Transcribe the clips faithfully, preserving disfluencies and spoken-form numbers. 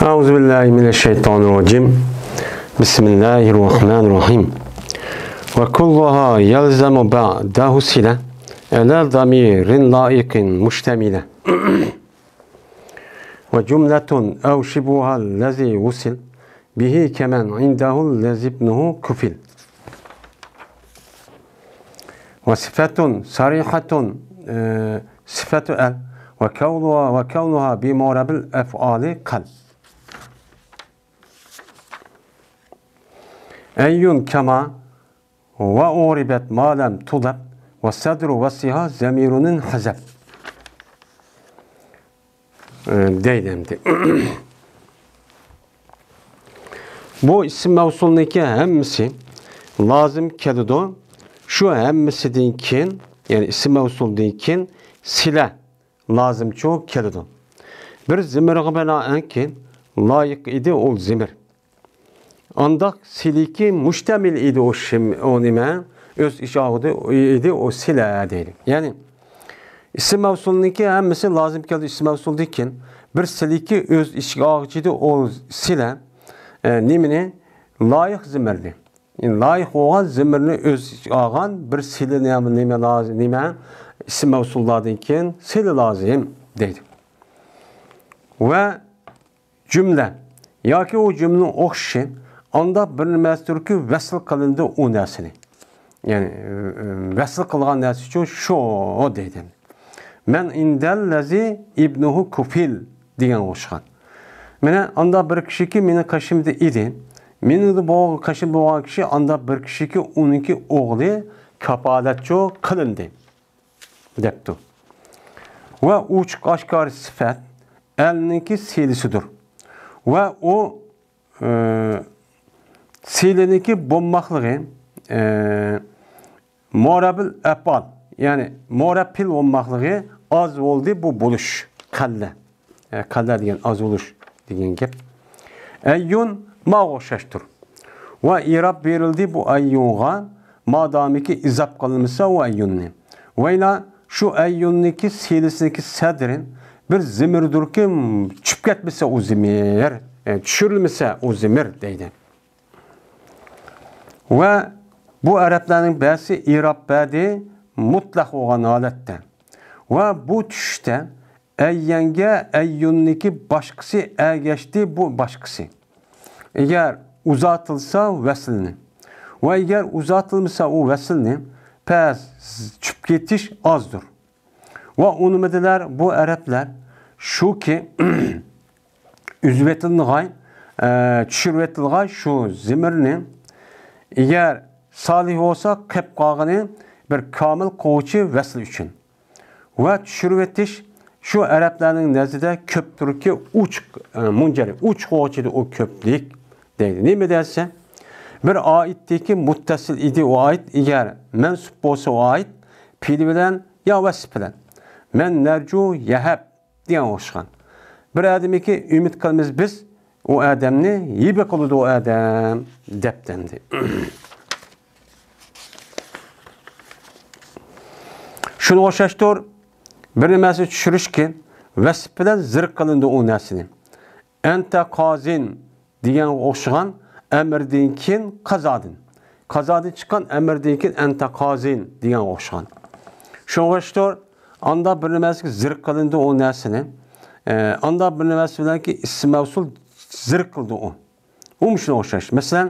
أعوذ بالله من الشيطان الرجيم. بسم الله الرحمن الرحيم. وكلها يلزم بعده صلة على ضمير لائق مشتملة. وجملة أو شبهها الذي وصل به كمن عنده الذي ابنه كفل. وصفة صريحة، ئە، صفة ال، وكونها، وكونها بمعرب الأفعال قل. أي كما وأعربت ما لم تضف والصدر وصلها ضمير انحذف. ئە، دەيدۇ ئەمدى. بۇ ئىسىم مەۋسۇلنىڭكى ھەممىسى لازىم كېلىدۇ. شۇ ھەممىسىدىن كېيىن، يەنى ئىسىم مەۋسۇلدىن كېيىن سىلە لازىمچۇ كېلىدۇ. بىر زىمىرغا بىنائەنكى لايىق ئىدى ئۇ زىمىر. ئانداق سىلىكى مۇشتەمىل ئىدى ئۇ شىم-، ئۇ نېمە؟ ئۆز ئىچىگە ئالغۇدى ئىدى ئۇ سىلە دەيدۇ. يەنى ئىسىم مەۋسۇلنىڭكى ھەممىسى لازىم كەلدى ئىسىم مەۋسۇلدىن كېيىن. بىر سىلىكى ئۆز ئىچىگە ئالغۇچى ئىدى ئۇ سىلە، ئە، نېمىنى؟ لايىق زىمىرنى. لايىق بولغان زىمىرنى ئۆز ئىچىگە ئالغان بىر سىلە نېمە، نېمە لازىم، نېمە؟ ئىسىم مەۋسۇللاردىن كېيىن سىلە لازىم دەيدۇ. ۋە جۈملە ياكى ئۇ جۈملىنىڭ ئوخشىشى ئانداق بىر نېمەسىدۇركى ۋەسىل قىلىنىدۇ ئۇ نەرسىنى. يەنى، ئى، ئى، ۋەسىل قىلغان نەرسە ئۈچۈن شۇ دەيدۇ. مەن ئىندەللەزى ئىبنۇھۇ كۇفىل دېگەنگە ئوخشىغان. مانا ئانداق بىر كىشىكى مېنىڭ قېشىمدا ئىدى. مېنىڭ بۇ قېشىمدا بولغان كىشى ئانداق بىر كىشىكى ئۇنىڭكى ئوغلى كاپالەتچۇ قىلىندى. دەپتۇ. ۋە ئوچۇق ئاشكارا سۈپەت ئەلنىڭكى سىلىسىدۇر. ۋە ئۇ، ئى، سىلىنىڭكى بولماقلىقى، ئى، مۇرەببىل ئەپئال، يەنى مۇرەببىل بولماقلىقى ئاز بولدى بۇ بولۇش. قەللە. ئە، قەللە دېگەن ئاز بولۇش دېگەن گەپ. ئەييۇن ماغا ئوخشاشتۇر. ۋە ئىراب بېرىلدى بۇ ئەييۇنغا، مادامىكى ئىزاپ قىلمىسا ئۇ ئەييۇننى. ۋەيلا شۇ ئەييۇننىكى سىلىسىدىكى سەدرى بىر زىمىردۇركى، چۈشۈپ كەتمىسە ئۇ زىمىر، ئە، چۈشۈرۈلمىسە ئۇ زىمىر دەيدۇ. ۋە بۇ ئەرەبلەرنىڭ بەزىسى ئىراب بەردى مۇتلەق بولغان ھالەتتە. ۋە بۇ چۈشۈشتە ئەييەنگە ئەييۇننىكى باشقىسى ئەگەشتى بۇ باشقىسى. ئەگەر ئۇزارتىلسا ۋەسلىنى. ۋە ئەگەر ئۇزارتىلمىسا ئۇ ۋەسلىنى، پەس چۈشۈپ كېتىش ئازدۇر. ۋە ئۇنىمىدىلەر بۇ ئەرەبلەر شۇكى، ئۈزۈۋېتىلغاي، ئە، چۈشۈرۈۋېتىلغاي شۇ زىمىرنى. ئەگەر سالىھ بولسا قېپ قالغىنى بىر كامىل قوغۇچى ۋەسلى ئۈچۈن. ۋە چۈشۈرۈۋېتىش شۇ ئەرەبلەرنىڭ نەزىرىدە كۆپتۇركى ئوچۇق، ئە، مۇنجەرى، ئوچۇق قوغۇچىدە ئۇ كۆپلۈك دەيدۇ. نېمە دېسە، بىر ئائىتتىكى مۇتتەسىل ئىدى ئۇ ئائىت، ئەگەر مەنسۇپ بولسا ئۇ ئائىت پېئىل بىلەن يا ۋەسىپ بىلەن. مەن نەرجۇ يەھەب دېگەن ئوخشىغان. بىر ئادەمگە ئۈمىد قىلىمىز بىز، ئۇ ئادەمنى ھىبە قىلىدۇ ئۇ ئادەم، دەپتەمدى. شۇنىڭغا ئوخشاشتۇر، بىر نەرسىنى چۈشۈرۈشكە ۋەسىپ بىلەن زىرق قىلىنىدۇ ئۇ نەرسىنى. ئەنتە قازىن دېگەنگە ئوخشىغان ئەمىردىن كېيىن قازادىن. قازادىن چىققان ئەمىردىن كېيىن ئەنتە قازىن دېگەنگە ئوخشىغان. شۇنىڭغا ئوخشاشتۇر، ئاندا بىر نەرسىگە زىرق قىلىنىدۇ ئۇ نەرسىنى. ئە، ئاندا بىر نەرسە بىلەنكى ئىسىم مەۋسۇل زىرق قىلىدۇ ئۇ. ئۇمۇ شۇنىڭغا ئوخشاش. مەسىلەن،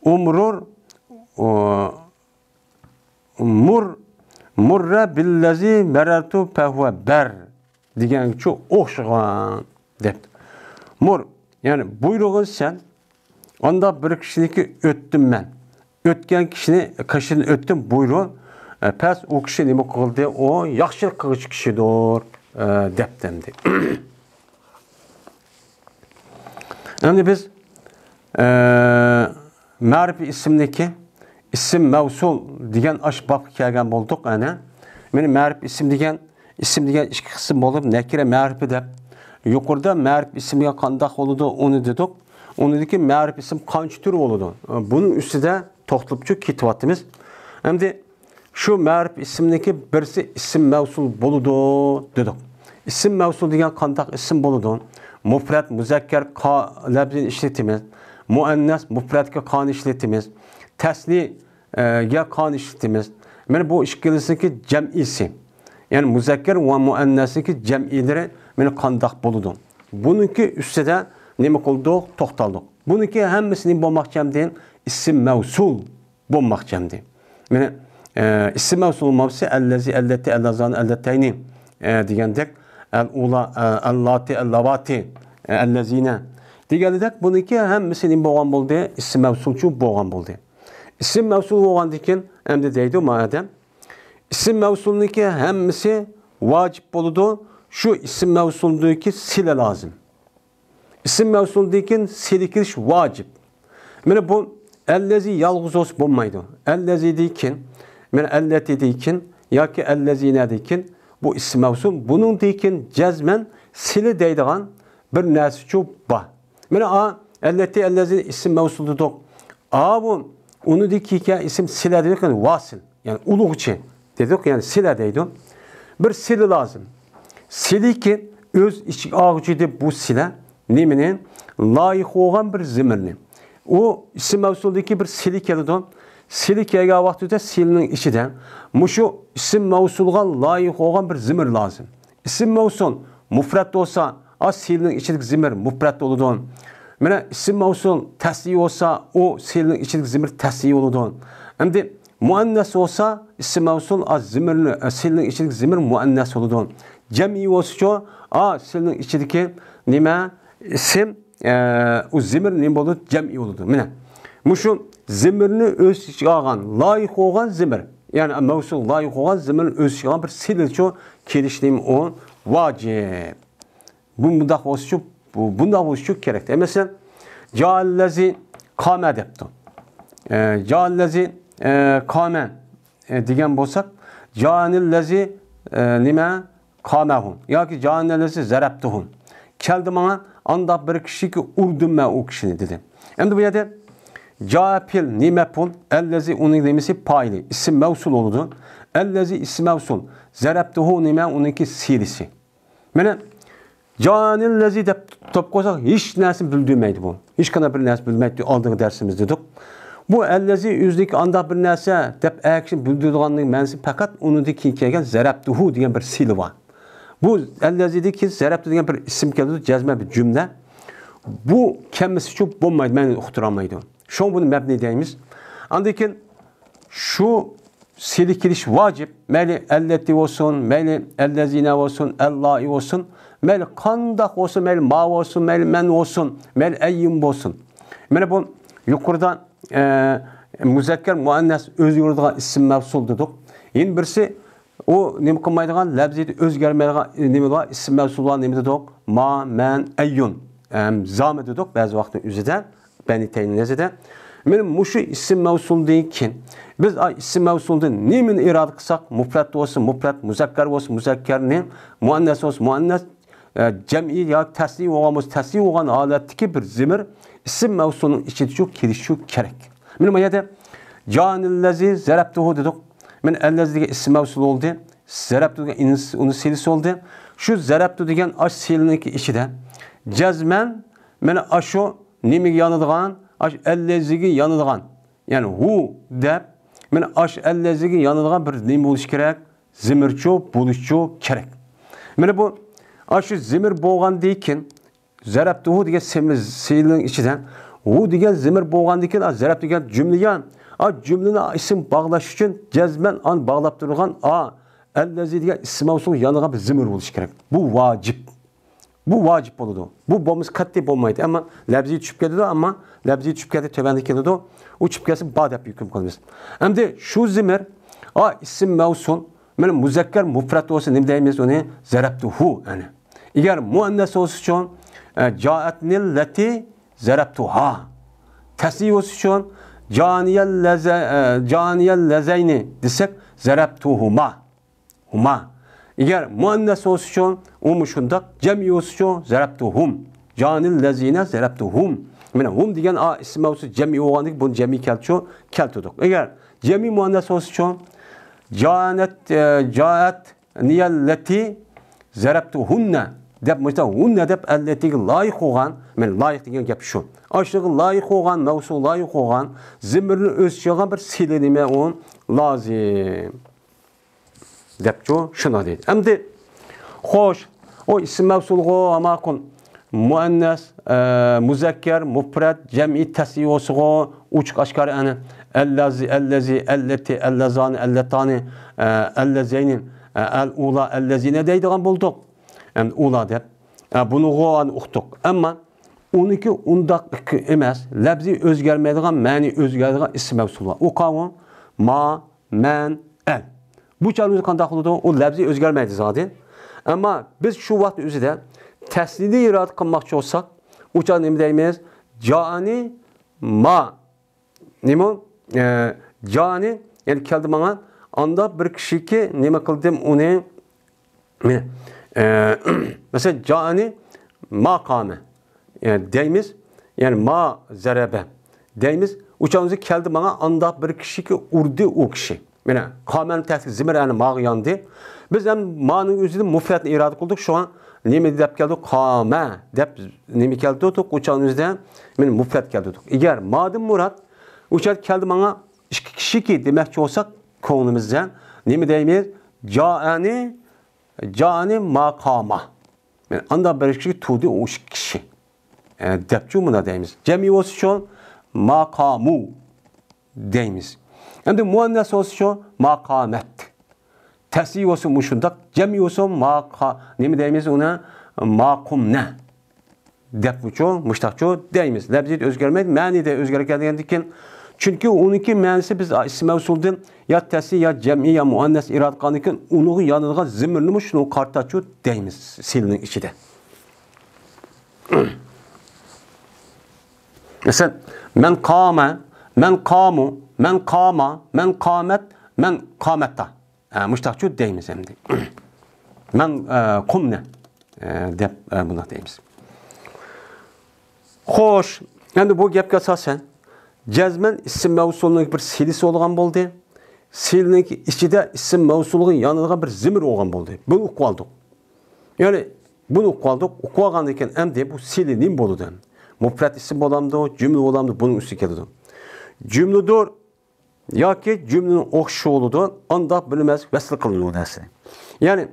ئۇمرۇر، ئۇ، مۇر، مۇررە بىللەزى مەرەرتۇ پەھۇۋە بەر دېگەنگىچۇ ئوخشىغان دەپتۇ. مۇر، يەنى بۇيرۇغىن سەن، ئاندا بىر كىشىنىڭكى ئۆتتۈم مەن. ئۆتكەن كىشىنى، كىشىدىن ئۆتتۈم، بۇيرۇ. ئە، پەس ئۇ كىشى نېمە قىلدى؟ ئۇ ياخشىلىق قىلغۇچى كىشىدۇر، ئە، دەپتەمدى. ئەمدى بىز، ئە، مەرىپە ئىسىمنىكى ئىسىم مەۋسۇل دېگەن ئاش بابقا كەلگەن بولدۇق، ئەنە. مانا مەرىپە ئىسىم دېگەن، ئىسىم دېگەن ئىككى قىسىم بولۇپ، نەكىرە مەرىپە دەپ. يۇقىرىدا مەرىپە ئىسىم دېگەن قانداق بولىدۇ، ئۇنى دېدۇق. ئۇنىڭدىكى مەرىپە ئىسىم قانچە تۈر بولىدۇ؟ بۇنىڭ ئۈستىدە توختىلىپچۇ كېتىۋاتىمىز. ئەمدى شۇ مەرىپە ئىسىمنىڭكى بىرسى ئىسىم مەۋسۇل بولىدۇ دېدۇق. ئىسىم مەۋسۇل دېگەن قانداق ئىسىم بولىدۇ؟ مۇپرەت مۇزەككەر قا لەپزىنى ئىشلىتىمىز. مۇئەننەس مۇپرەتكە قانى ئىشلىتىمىز. تەسنى ئە، گە قانى ئىشلىتىمىز. مانا بۇ ئىككىلىسىنىڭكى جەمئىيسى. يەنى مۇزەككەر ۋە مۇئەننەسنىڭكى جەمئىيلىرى مانا قانداق بولىدۇ؟ بۇنىڭكى ئۈستىدە نېمە قىلدۇق؟ توختالدۇق. بۇنىڭكى ھەممىسى نېمە بولماقچى ئەمدى؟ ئىسىم مەۋسۇل بولماقچى ئەمدى. مانا، ئە، ئىسىم مەۋسۇل بولمىسا، ئەللەزى، ئەللەتى، ئەللازانى، ئەللەتەينى، ئە، دېگەندەك، ئەلئۇلا، ئە، ئەللاتى، ئەللاۋاتى، ئە، ئەللەزىنە دېگەندەك، بۇنىڭكى ھەممىسى نېمە بولغان بولدى؟ ئىسىم مەۋسۇلچۇ بولغان بولدى. ئىسىم مەۋسۇل بولغاندىن كېيىن، ئەمدى دەيدۇ ما ئادەم، ئىسىم مەۋسۇلنىڭكى ھەممىسى ۋاجىپ بولىدۇ. شۇ ئىسىم مەۋسۇلدىكى سىلە لازىم. ئىسىم مەۋسۇلدىن كېيىن سىلە كېلىش ۋاجىپ. مانا بۇ ئەللەزى يالغۇز بولسا بولمايدۇ. ئەللەزىدىن كېيىن، مانا ئەللەتىدىن كېيىن ياكى ئەللەزىنەدىن كېيىن بۇ ئىسىم مەۋسۇل. بۇنىڭدىن كېيىن جەزمەن سىلە دەيدىغان بىر نەرسىچۇ بار. مانا ئا، ئەللەتى ئەللەزى ئىسىم مەۋسۇل دېدۇق. ئا بۇ، ئۇنىڭدىن كېيىن ئىسىم سىلە دېدۇق، يەنى ۋاسىل. يەنى ئۇلىغۇچى دېدۇق، يەنى سىلە دەيدۇ. بىر سىلە لازىم. سىلىكى ئۆز ئىچىگە ئالغۇچى دەپ بۇ سىلە نېمىنى؟ لايىق بولغان بىر زىمىرنى. ئۇ ئىسىم مەۋسۇلدىكى بىر سىلە كېلىدۇ. سىلە كەلگەن ۋاقتىدا سىلىنىڭ ئىچىدە مۇشۇ ئىسىم مەۋسۇلغا لايىق بولغان بىر زىمىر لازىم. ئىسىم مەۋسۇل مۇپرەت بولسا، ئا سىلىنىڭ ئىچىدىكى زىمىر مۇپرەت بولىدۇ. مانا ئىسىم مەۋسۇل تەسنىيە بولسا، ئۇ سىلىنىڭ ئىچىدىكى زىمىر تەسنىيە بولىدۇ. ئەمدى مۇئەننەس بولسا، ئىسىم مەۋسۇل، ئا، زىمىرنى، ئە، سىلىنىڭ ئىچىدىكى زىمىر مۇئەننەس بولىدۇ. جەمئىي بولسىچۇ، ئا، سىلىنىڭ ئىچىدىكى نېمە؟ ئىسىم، ئە، ئۇ زىمىر نېمە بولىدۇ؟ جەمئىي بولىدۇ. مانا مۇشۇ زىمىرنى ئۆز ئىچىگە ئالغان، لايىق بولغان زىمىر. يەنى مەۋسۇل لايىق بولغان زىمىرنى ئۆز ئىچىگە ئالغان بىر سىلىچۇ كېلىشى نېمە ئۇ؟ ۋاجىپ. بۇ مۇنداق بولسىچۇ، بۇ، بۇنداق بولسىچۇ كېرەك. ئە، مەسىلەن، جائەللەزى قامە دەپتۇ. ئە، جائەللەزى، ئە، قامە، ئە، دېگەن بولساق، جائەنىللەزى، ئە، نېمە؟ قامەھۇ. ياكى جائەنىللەزى زەرەبتۇھۇ. كەلدى ماڭا، ئانداق بىر كىشىكى ئۇردۇم مەن ئۇ كىشىنى، دېدى. ئەمدى بۇ يەردە جائە پېئىل، نېمە مەپئۇل، ئەللەزى ئۇنىڭ نېمىسى؟ پائىلى، ئىسىم مەۋسۇل بولىدۇ. ئەللەزى ئىسىم مەۋسۇل، زەرەبتۇھۇ نېمە؟ ئۇنىڭكى سىلىسى. مانا، جائەنىللەزى دەپ تۇتۇپ قويساق، ھېچ نەرسىنى بىلدۈرمەيدۇ بۇ. ھېچقانداق بىر نەرسە بىلمەيدۇ، ئالدىنقى دەرسىمىزدە دېدۇق. بۇ ئەللەزى ئۆزىدىكى ئانداق بىر نەرسە دەپ ئەكسىنى بىلدۈرىدىغاننىڭ مەنىسى پەقەت ئۇنىڭدىن كېيىن كەلگەن زەرەبتۇھۇ دېگەن بىر سىلە بار. بۇ ئەللەزىدىن كېيىن زەرەبتۇ دېگەن بىر ئىسىم كېلىدۇ، جەزمەن بىر جۈملە. بۇ كەلمىسىچۇ بولمايدۇ، مەنىنى ئۇقتۇرالمايدۇ. شۇڭا بۇنى مەبنى دەيمىز. ئاندىن كېيىن شۇ سىلە كېلىش ۋاجىپ. مەيلى ئەللەتى بولسۇن، مەيلى ئەللەزىنە بولسۇن، ئەللائى بولسۇن، مەيلى قانداق بولسۇن، مەيلى ما بولسۇن، مەيلى مەن بولسۇن، مەيلى ئەييۇن بولسۇن. مانا بۇ يۇقىرىدا، ئە، مۇزەككەر، مۇئەننەس ئۆزگىرىدىغان ئىسىم مەۋسۇل دېدۇق. يەنە بىرسى، ئۇ نېمە قىلمايدىغان، لەپزىيىتى ئۆزگەرمەيدىغان، نېمە بار، ئىسىم مەۋسۇل بار، نېمە دېدۇق؟ ما، مەن، ئەييۇن. ئەم، زامى دېدۇق بەزى ۋاقىتنىڭ ئۆزىدە. بەنى تەيمىن نەزىدە. مانا مۇشۇ ئىسىم مەۋسۇلدىن كېيىن، بىز ئا، ئىسىم مەۋسۇلدىن نېمىنى ئىرادە قىلساق، مۇپرەت بولسا مۇپرەت، مۇزەككەر بولسا مۇزەككەرنى، مۇئەننەس بولسا مۇئەننەس، ئە، جەمئىي ياكى تەسنىي بولغان بولسا، تەسنىي بولغان ھالەتتىكى بىر زىمىر ئىسىم مەۋسۇلنىڭ ئىچىدىچۇ كېلىشىچۇ كېرەك. مانا بۇ يەردە جانىللەزى زەرەبتۇھۇ دېدۇق. مانا ئەللەزى دېگەن ئىسىم مەۋسۇل بولدى. زەرەبتۇ دېگەن ئىنس-، ئۇنىڭ سىلىسى بولدى. شۇ زەرەبتۇ دېگەن ئاش سىلىنىڭكى ئىچىدە جەزمەن مانا ئاشۇ نېمىگە يانىدىغان، ئاشۇ ئەللەزىگە يانىدىغان، يەنى ھۇ دەپ، مانا ئاشۇ ئەللەزىگە يانىدىغان بىر نېمە بولۇشى كېرەك؟ زىمىرچۇ بولۇشچۇ كېرەك. مانا بۇ ئاشۇ زىمىر بولغاندىن كېيىن، زەرەبتۇھۇ دېگەن سىمىل-، سىلىنىڭ ئىچىدە ھۇ دېگەن زىمىر بولغاندىن كېيىن، ئا، زەرەب دېگەن جۈملىگە، ئا، جۈملىنى ئىسىم باغلاش ئۈچۈن جەزمەن ئان باغلاپ تۇرغان، ئا، ئەللەزى دېگەن ئىسىم مەۋسۇل يانىغان بىر زىمىر بولۇشى كېرەك. بۇ ۋاجىپ. بۇ ۋاجىپ بولىدۇ. بۇ بولمىسا قەتئىي بولمايدۇ. ئەمما لەپزى چۈشۈپ كېتىدۇ، ئەمما لەپزى چۈشۈپ كەتتى، تۆۋەندە كېلىدۇ. ئۇ چۈشۈپ كەتسە با دەپ ھۆكۈم قىلىمىز. ئەمدى شۇ زىمىر، ئا، ئىسىم مەۋسۇل، مانا مۇزەككەر مۇپرەت بولسا نېمە دەيمىز ئۇنى؟ زەرەبتۇھۇ، يەنى. ئەگەر مۇئەننەس بولسىچۇ، ئە، جائەتنىللەتى زەرەبتۇھا. تەسنىيە بولسىچۇ، جانىيەللەزە-، ئە، جانىيەللەزەينى دېسەك، زەرەبتۇھۇما. ھۇما. ئەگەر مۇئەننەس بولسىچۇ، ئۇمۇ شۇنداق، جەمئىي بولسىچۇ، زەرەبتۇھۇم. جانىللەزىنە زەرەبتۇھۇم. مانا ھۇم دېگەن ئا ئىسىم مەۋسۇل جەمئىي بولغاندىكىن بۇنى جەمئىي كەلتىچۇ، كەلتۈردۇق. ئەگەر جەمئىي مۇئەننەس بولسىچۇ، جانەت، ئە، جائەت نىيەللەتى زەرەبتۇھۇننە. دەپ مۇشۇنداق ھۇننە دەپ ئەللىتىگە لايىق بولغان، مەن لايىق دېگەن گەپ شۇ. ئاشۇغا لايىق بولغان، مەۋسۇل لايىق بولغان، زىمىرنى ئۆز ئىچىگە ئالغان بىر سىلە نېمە ئۇ لازىم. دەپچۇ، شۇنداق دەيدۇ. ئەمدى، خوش، ئۇ ئىسىم مەۋسۇلغۇ، ھاماقۇن، مۇئەننەس، ئە، مۇزەككەر، مۇپرەت، جەمئىي تەسنىيە بولسىغۇ، ئوچۇق ئاشكارا ئەنە، ئەللەزى، ئەللەزى، ئەللەتى، ئەللەزانى، ئەللەتانى، ئە، ئەللەزەينى، ئە، ئەل ئۇلا، ئەللەزىنە دەيدىغان بولدۇق. ئەمدى ئۇلا دەپ. ئە، بۇنىغۇ ئەنە ئۇقتۇق. ئەمما ئۇنىڭكى ئۇنداق ئەمەس، لەپزى ئۆزگەرمەيدىغان، مەنى ئۆزگەرىدىغان ئىسىم مەۋسۇل بار. ئۇ قاۋۇ، ما، مەن، ئەل. بۇ چاغنىڭ ئۆزى قانداق بولىدۇ؟ ئۇ لەپزى ئۆزگەرمەيدۇ زادى. ئەمما بىز شۇ ۋاقىت ئۆزىدە تەسنىيىنى ئىرادە قىلماقچى بولساق، ئۇ چاغدا نېمە دەيمىز؟ جائەنى ما. نېمە؟ ئە، جائەنى، يەنى كەلدى ماڭا. ئانداق بىر كىشىكى نېمە قىلدىم ئۇنى؟ مەن، ئە، مەسىلەن، جائەنى ما قامە، ئە، دەيمىز. يەنى ما زەرەبە دەيمىز. ئۇ چاغدا كەلدى ماڭا ئانداق بىر كىشىكى ئۇردى ئۇ كىشى. مانا، قامەنىڭ تەھتىگە زىمىر ئەنە ماغا ياندى. بىز ھەم مانىڭ ئۆزىدىن مۇپرەتنى ئىرادە قىلدۇق. شۇڭا نېمە دەپ كەلدۇق؟ قامە دەپ نېمە كەلتۈردۇق؟ ئۇ چاغنىڭ ئۆزىدە مانا مۇپرەت كەلتۈردۇق. ئەگەر مادىن مۇراد ئۇ چاغدا كەلدى ماڭا ئىككى كىشىكى دېمەكچى بولساق، كۆڭلىمىزدە نېمە دەيمىز؟ جائەنى، جائەنى ما قاما. مانا ئانداق بىر كىشى تۇردى، ئۇ ئىككى كىشى. ئە، دەپچۇ مۇندا دەيمىز. جەمئىي بولسىچۇ، ماقامۇ دەيمىز. ئەمدى مۇئەننەس بولسىچۇ، ماقامەت. تەسنىيە بولسا مۇشۇنداق، جەمئىي بولسا ماقا-، نېمە دەيمىز ئۇنى؟ ماقۇمنە. دەپمۇچۇ، مۇشتاقچۇ دەيمىز. لەپزىيەت ئۆزگەرمەيدۇ، مەنىدە ئۆزگەرگەندىكىن. چۈنكى ئۇنىڭكى مەنىسى بىز ئىسمى مەۋسۇلدىن يا تەسنىيە، يا جەمئىي، يا مۇئەننەس ئىرادە قىلغاندىكىن، ئۇنىڭغا يانىدىغان زىمىرنىمۇ شۇنىڭغا قارىتاچۇ دەيمىز، سىلىنىڭ ئىچىدە. مەسىلەن، مەن قامە، مەن قامۇ، مەن قاما، مەن قامەت، مەن قامەتا. ئە، مۇشتاقچۇ دەيمىز ئەمدى. مەن، ئە، قۇمنى، ئە، دەپ، ئە، بۇنداق دەيمىز. خوش، ئەمدى بۇ گەپكە ئاساسەن، جەزمەن ئىسىم مەۋسۇلنىڭ بىر سىلىسى بولغان بولدى. سىلىنىڭ ئىچىدە ئىسىم مەۋسۇلغا يانىدىغان بىر زىمىر بولغان بولدى. بۇنى ئۇقۇۋالدۇق. يەنى بۇنى ئۇقۇۋالدۇق. ئۇقۇۋالغاندىن كېيىن ئەمدى بۇ سىلى نېمە بولىدۇ؟ مۇپرەت ئىسىم بولامدۇ، جۈملە بولامدۇ، بۇنىڭ ئۈستىگە كېلىدۇ. جۈملىدۇر ياكى جۈملىنىڭ ئوخشىشى بولىدۇ، ئانداق بىلمەس ۋەسلى قىلىنىدۇ نەرسىنى. يەنى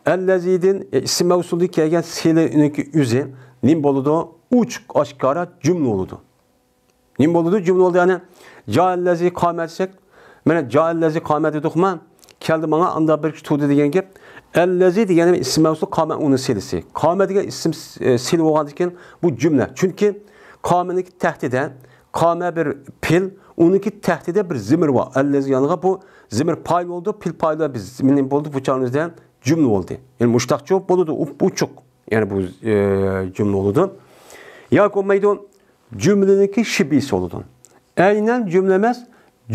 ئەللەزىدىن، ئە، ئىسىم مەۋسۇلدىن كەلگەن سىلىنىڭكى ئۆزى نېمە بولىدۇ؟ ئوچۇق ئاشكارا جۈملە بولىدۇ. نېمە بولىدۇ؟ جۈملە بولدى. يەنى جائەللەزى قامە دېسەك، مانا جائەللەزى قامە دېدۇقما؟ كەلدى ماڭا، ئاندا بىر كىشى تۇردى دېگەن گەپ. ئەللەزى دېگەن ئىسىم مەۋسۇل، قامە ئۇنىڭ سىلىسى. قامە دېگەن ئىسىم، ئە، سىلى بولغاندىكىن بۇ جۈملە. چۈنكى قامىنىڭكى تەھتىدە، قامە بىر پېئىل، ئۇنىڭكى تەھتىدە بىر زىمىر بار. ئەللەزى يانىغا بۇ زىمىر پايىل بولدى، پېئىل پايىل بىز نېمە بولدى؟ بۇ چاغنىڭ ئۆزىدە جۈملە بولدى. يەنى مۇشتاقچۇ بولىدۇ، ئوچۇق. يەنى بۇ، ئە، جۈملە بولىدۇ. ياكى بولمايدۇ. جۈملىنىڭكى شىبىسى بولىدۇ. ئەينەن جۈملە ئەمەس،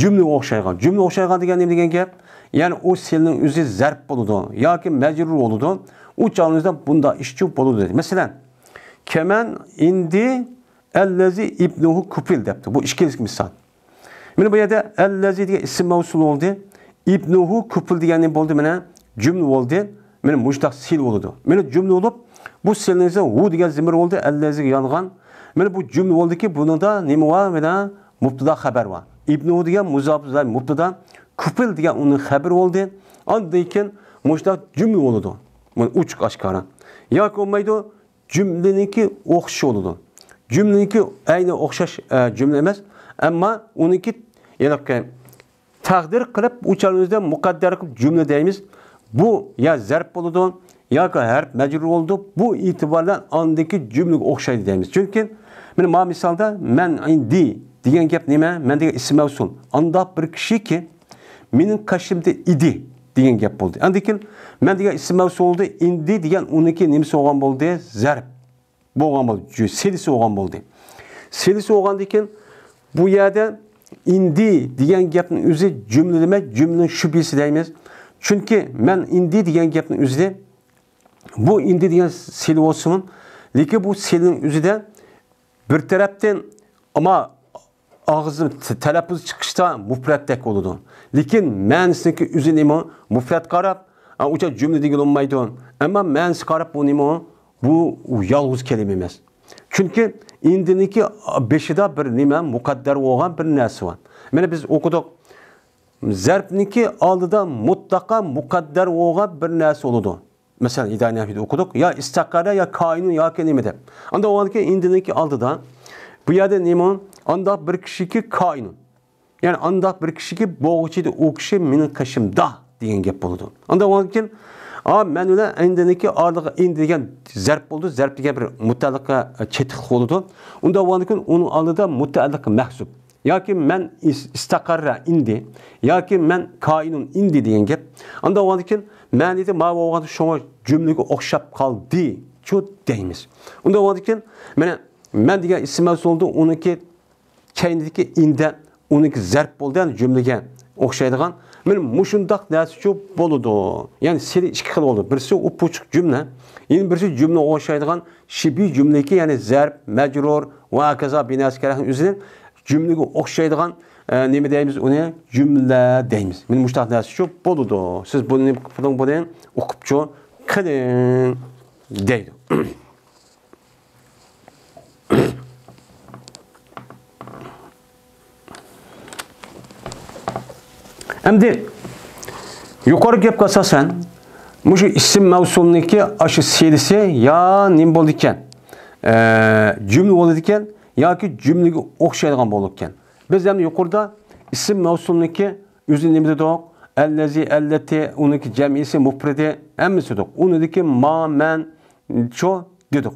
جۈملىگە ئوخشايدىغان. جۈملىگە ئوخشايدىغان دېگەن نېمە دېگەن گەپ؟ يەنى ئۇ سىلىنىڭ ئۆزى زەرپ بولىدۇ ياكى مەجرۇر بولىدۇ. ئۇ چاغنىڭ ئۆزىدە بۇنداق ئىشچۇ بولىدۇ دېدى. مەسىلەن، كەمەن ئىندى ئەللەزى ئىبنۇھۇ كۇپىل دەپتۇ. بۇ ئىككىنچى مىسال. مانا بۇ يەردە ئەللەزى دېگەن ئىسىم مەۋسۇل بولدى. ئىبنۇھۇ كۇپىل دېگەن نېمە بولدى؟ مانا جۈملە بولدى. مانا مۇشتاق سىل بولىدۇ. مانا جۈملە بولۇپ، بۇ سىلنىڭ ئىچىدە ھۇ دېگەن زىمىر بولدى، ئەللەزىگە يانغان. مانا بۇ جۈملە بولدىكى، بۇنىڭدا نېمە بار؟ مانا مۇبتىدا خەبەر بار. ئىبنۇھۇ دېگەن مۇزاپ مۇبتىدا، كۇپىل دېگەن ئۇنىڭ خەبىرى بولدى. ئاندىن كېيىن مۇشتاق جۈملە بولىدۇ. مانا ئوچۇق ئاشكارا. ياكى بولمايدۇ، جۈملىنىڭكى ئوخشىشى بولىدۇ. جۈملىنىڭكى ئەينى ئوخشاش، ئە، جۈملە ئەمەس، ئەمما ئۇنىڭكى، يەنى تەقدىر قىلىپ، ئۇ چاغنىڭ ئۆزىدە مۇقەددەر قىلىپ جۈملە دەيمىز. بۇ يا زەرپ بولىدۇ، ياكى ھەرپ مەجرۇر بولىدۇ. بۇ ئېتىبار بىلەن ئاندىكى جۈملىگە ئوخشايدۇ دەيمىز. چۈنكى، مانا، ما مىسالدا مەن ئىندى دېگەن گەپ نېمە؟ مەن دېگەن ئىسىم مەۋسۇل. ئانداق بىر كىشىكى مېنىڭ قېشىمدا ئىدى دېگەن گەپ بولدى. ئاندىن كېيىن مەن دېگەن ئىسىم مەۋسۇل بولدى، ئىندى دېگەن ئۇنىڭكى نېمىسى بولغان بولدى؟ زەرپ بولغان بولدى، جۈ-، سىلىسى بولغان بولدى. سىلىسى بولغاندىن كېيىن بۇ يەردە ئىندى دېگەن گەپنىڭ ئۆزى جۈملە دېمەي، جۈملىنىڭ شۈبھىسى دەيمىز. چۈنكى مەن ئىندى دېگەن گەپنىڭ ئۆزىدە، بۇ ئىندى دېگەن سىلى بولسىمۇ، لېكىن بۇ سىلىنىڭ ئۆزىدە بىر تەرەپتىن، ئەمما ئاغزى ت-، تەلەپپۇز چىقىشتا مۇپرەتتەك بولىدۇ. لېكىن مەنىسىنىڭكى ئۆزى نېمە؟ مۇپرەت قاراپ، ئا، ئۇچا جۈملە دېگىلى بولمايدۇ. ئەمما مەنىسى قاراپ بۇ نېمە؟ بۇ يالغۇز كەلىمە ئەمەس. چۈنكى ئىندىنىڭكى بېشىدا بىر نېمە، مۇقەددەر بولغان بىر نەرسە بار. مانا بىز ئوقۇدۇق. زەرپنىڭكى ئالدىدا مۇتلەقا مۇقەددەر بولغان بىر نەرسە بولىدۇ. مەسىلەن، ھىدايە نەھۋىدە ئوقۇدۇق. يا ئىستەقەررە، يا كائىنۇن ياكى نېمە دەپ. ئاندا بولغاندىكىن ئىندىنىڭكى ئالدىدا بۇ يەردە نېمە؟ ئانداق بىر كىشىكى كائىنۇن. يەنى ئانداق بىر كىشىكى بولغۇچىدى، ئۇ كىشى مېنىڭ قېشىمدا دېگەن گەپ بولىدۇ. ئاندا بولغاندىكىن، ئا، مەن بىلەن ئىندىنىڭكى ئارىلىقى ئىندى دېگەن زەرپ بولىدۇ. زەرپ دېگەن بىر مۇتەئەللىققە چېتىقلىق بولىدۇ. ئۇندا بولغاندىكىن ئۇنىڭ ئالدىدا مۇتەئەللىق مەھزۇپ. ياكى مەن ئىس-، ئىستەقەررە ئىندى، ياكى مەن كائىنۇن ئىندى دېگەن گەپ. ئاندا بولغاندىكىن مەنىدە ما بولغان شۇڭا جۈملىگە ئوخشاپ قالدى چۇ دەيمىز. ئۇندا بولغاندىكىن مانا مەن دېگەن ئىسىم مەۋسۇلدۇ، ئۇنىڭكى كەينىدىكى ئىندە ئۇنىڭكى زەرپ بولدى، يەنى جۈملىگە ئوخشايدىغان. مانا مۇشۇنداق نەرسىچۇ بولىدۇ. يەنى سىلى ئىككى خىل بولىدۇ. بىرسى ئوپئوچۇق جۈملە، يەنە بىرسى جۈملىگە ئوخشايدىغان شىبىھ جۈملىكى، يەنى زەرپ، مەجرۇر ۋە ھاكازا بىناسى كەرەكنىڭ ئۆزىنى جۈملىگە ئوخشايدىغان، ئە، نېمە دەيمىز ئۇنى؟ جۈملە دەيمىز. مانا مۇشۇنداق نەرسىچۇ بولىدۇ. سىز بۇنى نېمە قىلىپ بۇنى ئوقۇپچۇ قىلىڭ دەيدۇ. ئەمدى يۇقىرى گەپكە ئاساسەن، مۇشۇ ئىسىم مەۋسۇلنىڭكى ئاشۇ سىلىسى يا نېمە بولىدىكەن؟ ئە، جۈملە بولىدىكەن ياكى جۈملىگە ئوخشايدىغان بولىدىكەن. بىز ئەمدى يۇقىرىدا ئىسىم مەۋسۇلنىڭكى ئۆزى نېمە دېدۇق؟ ئەللەزى، ئەللەتى، ئۇنىڭكى جەمئىسى، مۇپرىدى، ھەممىسى دېدۇق. ئۇنىڭدىكى ما، مەن، چۇ دېدۇق.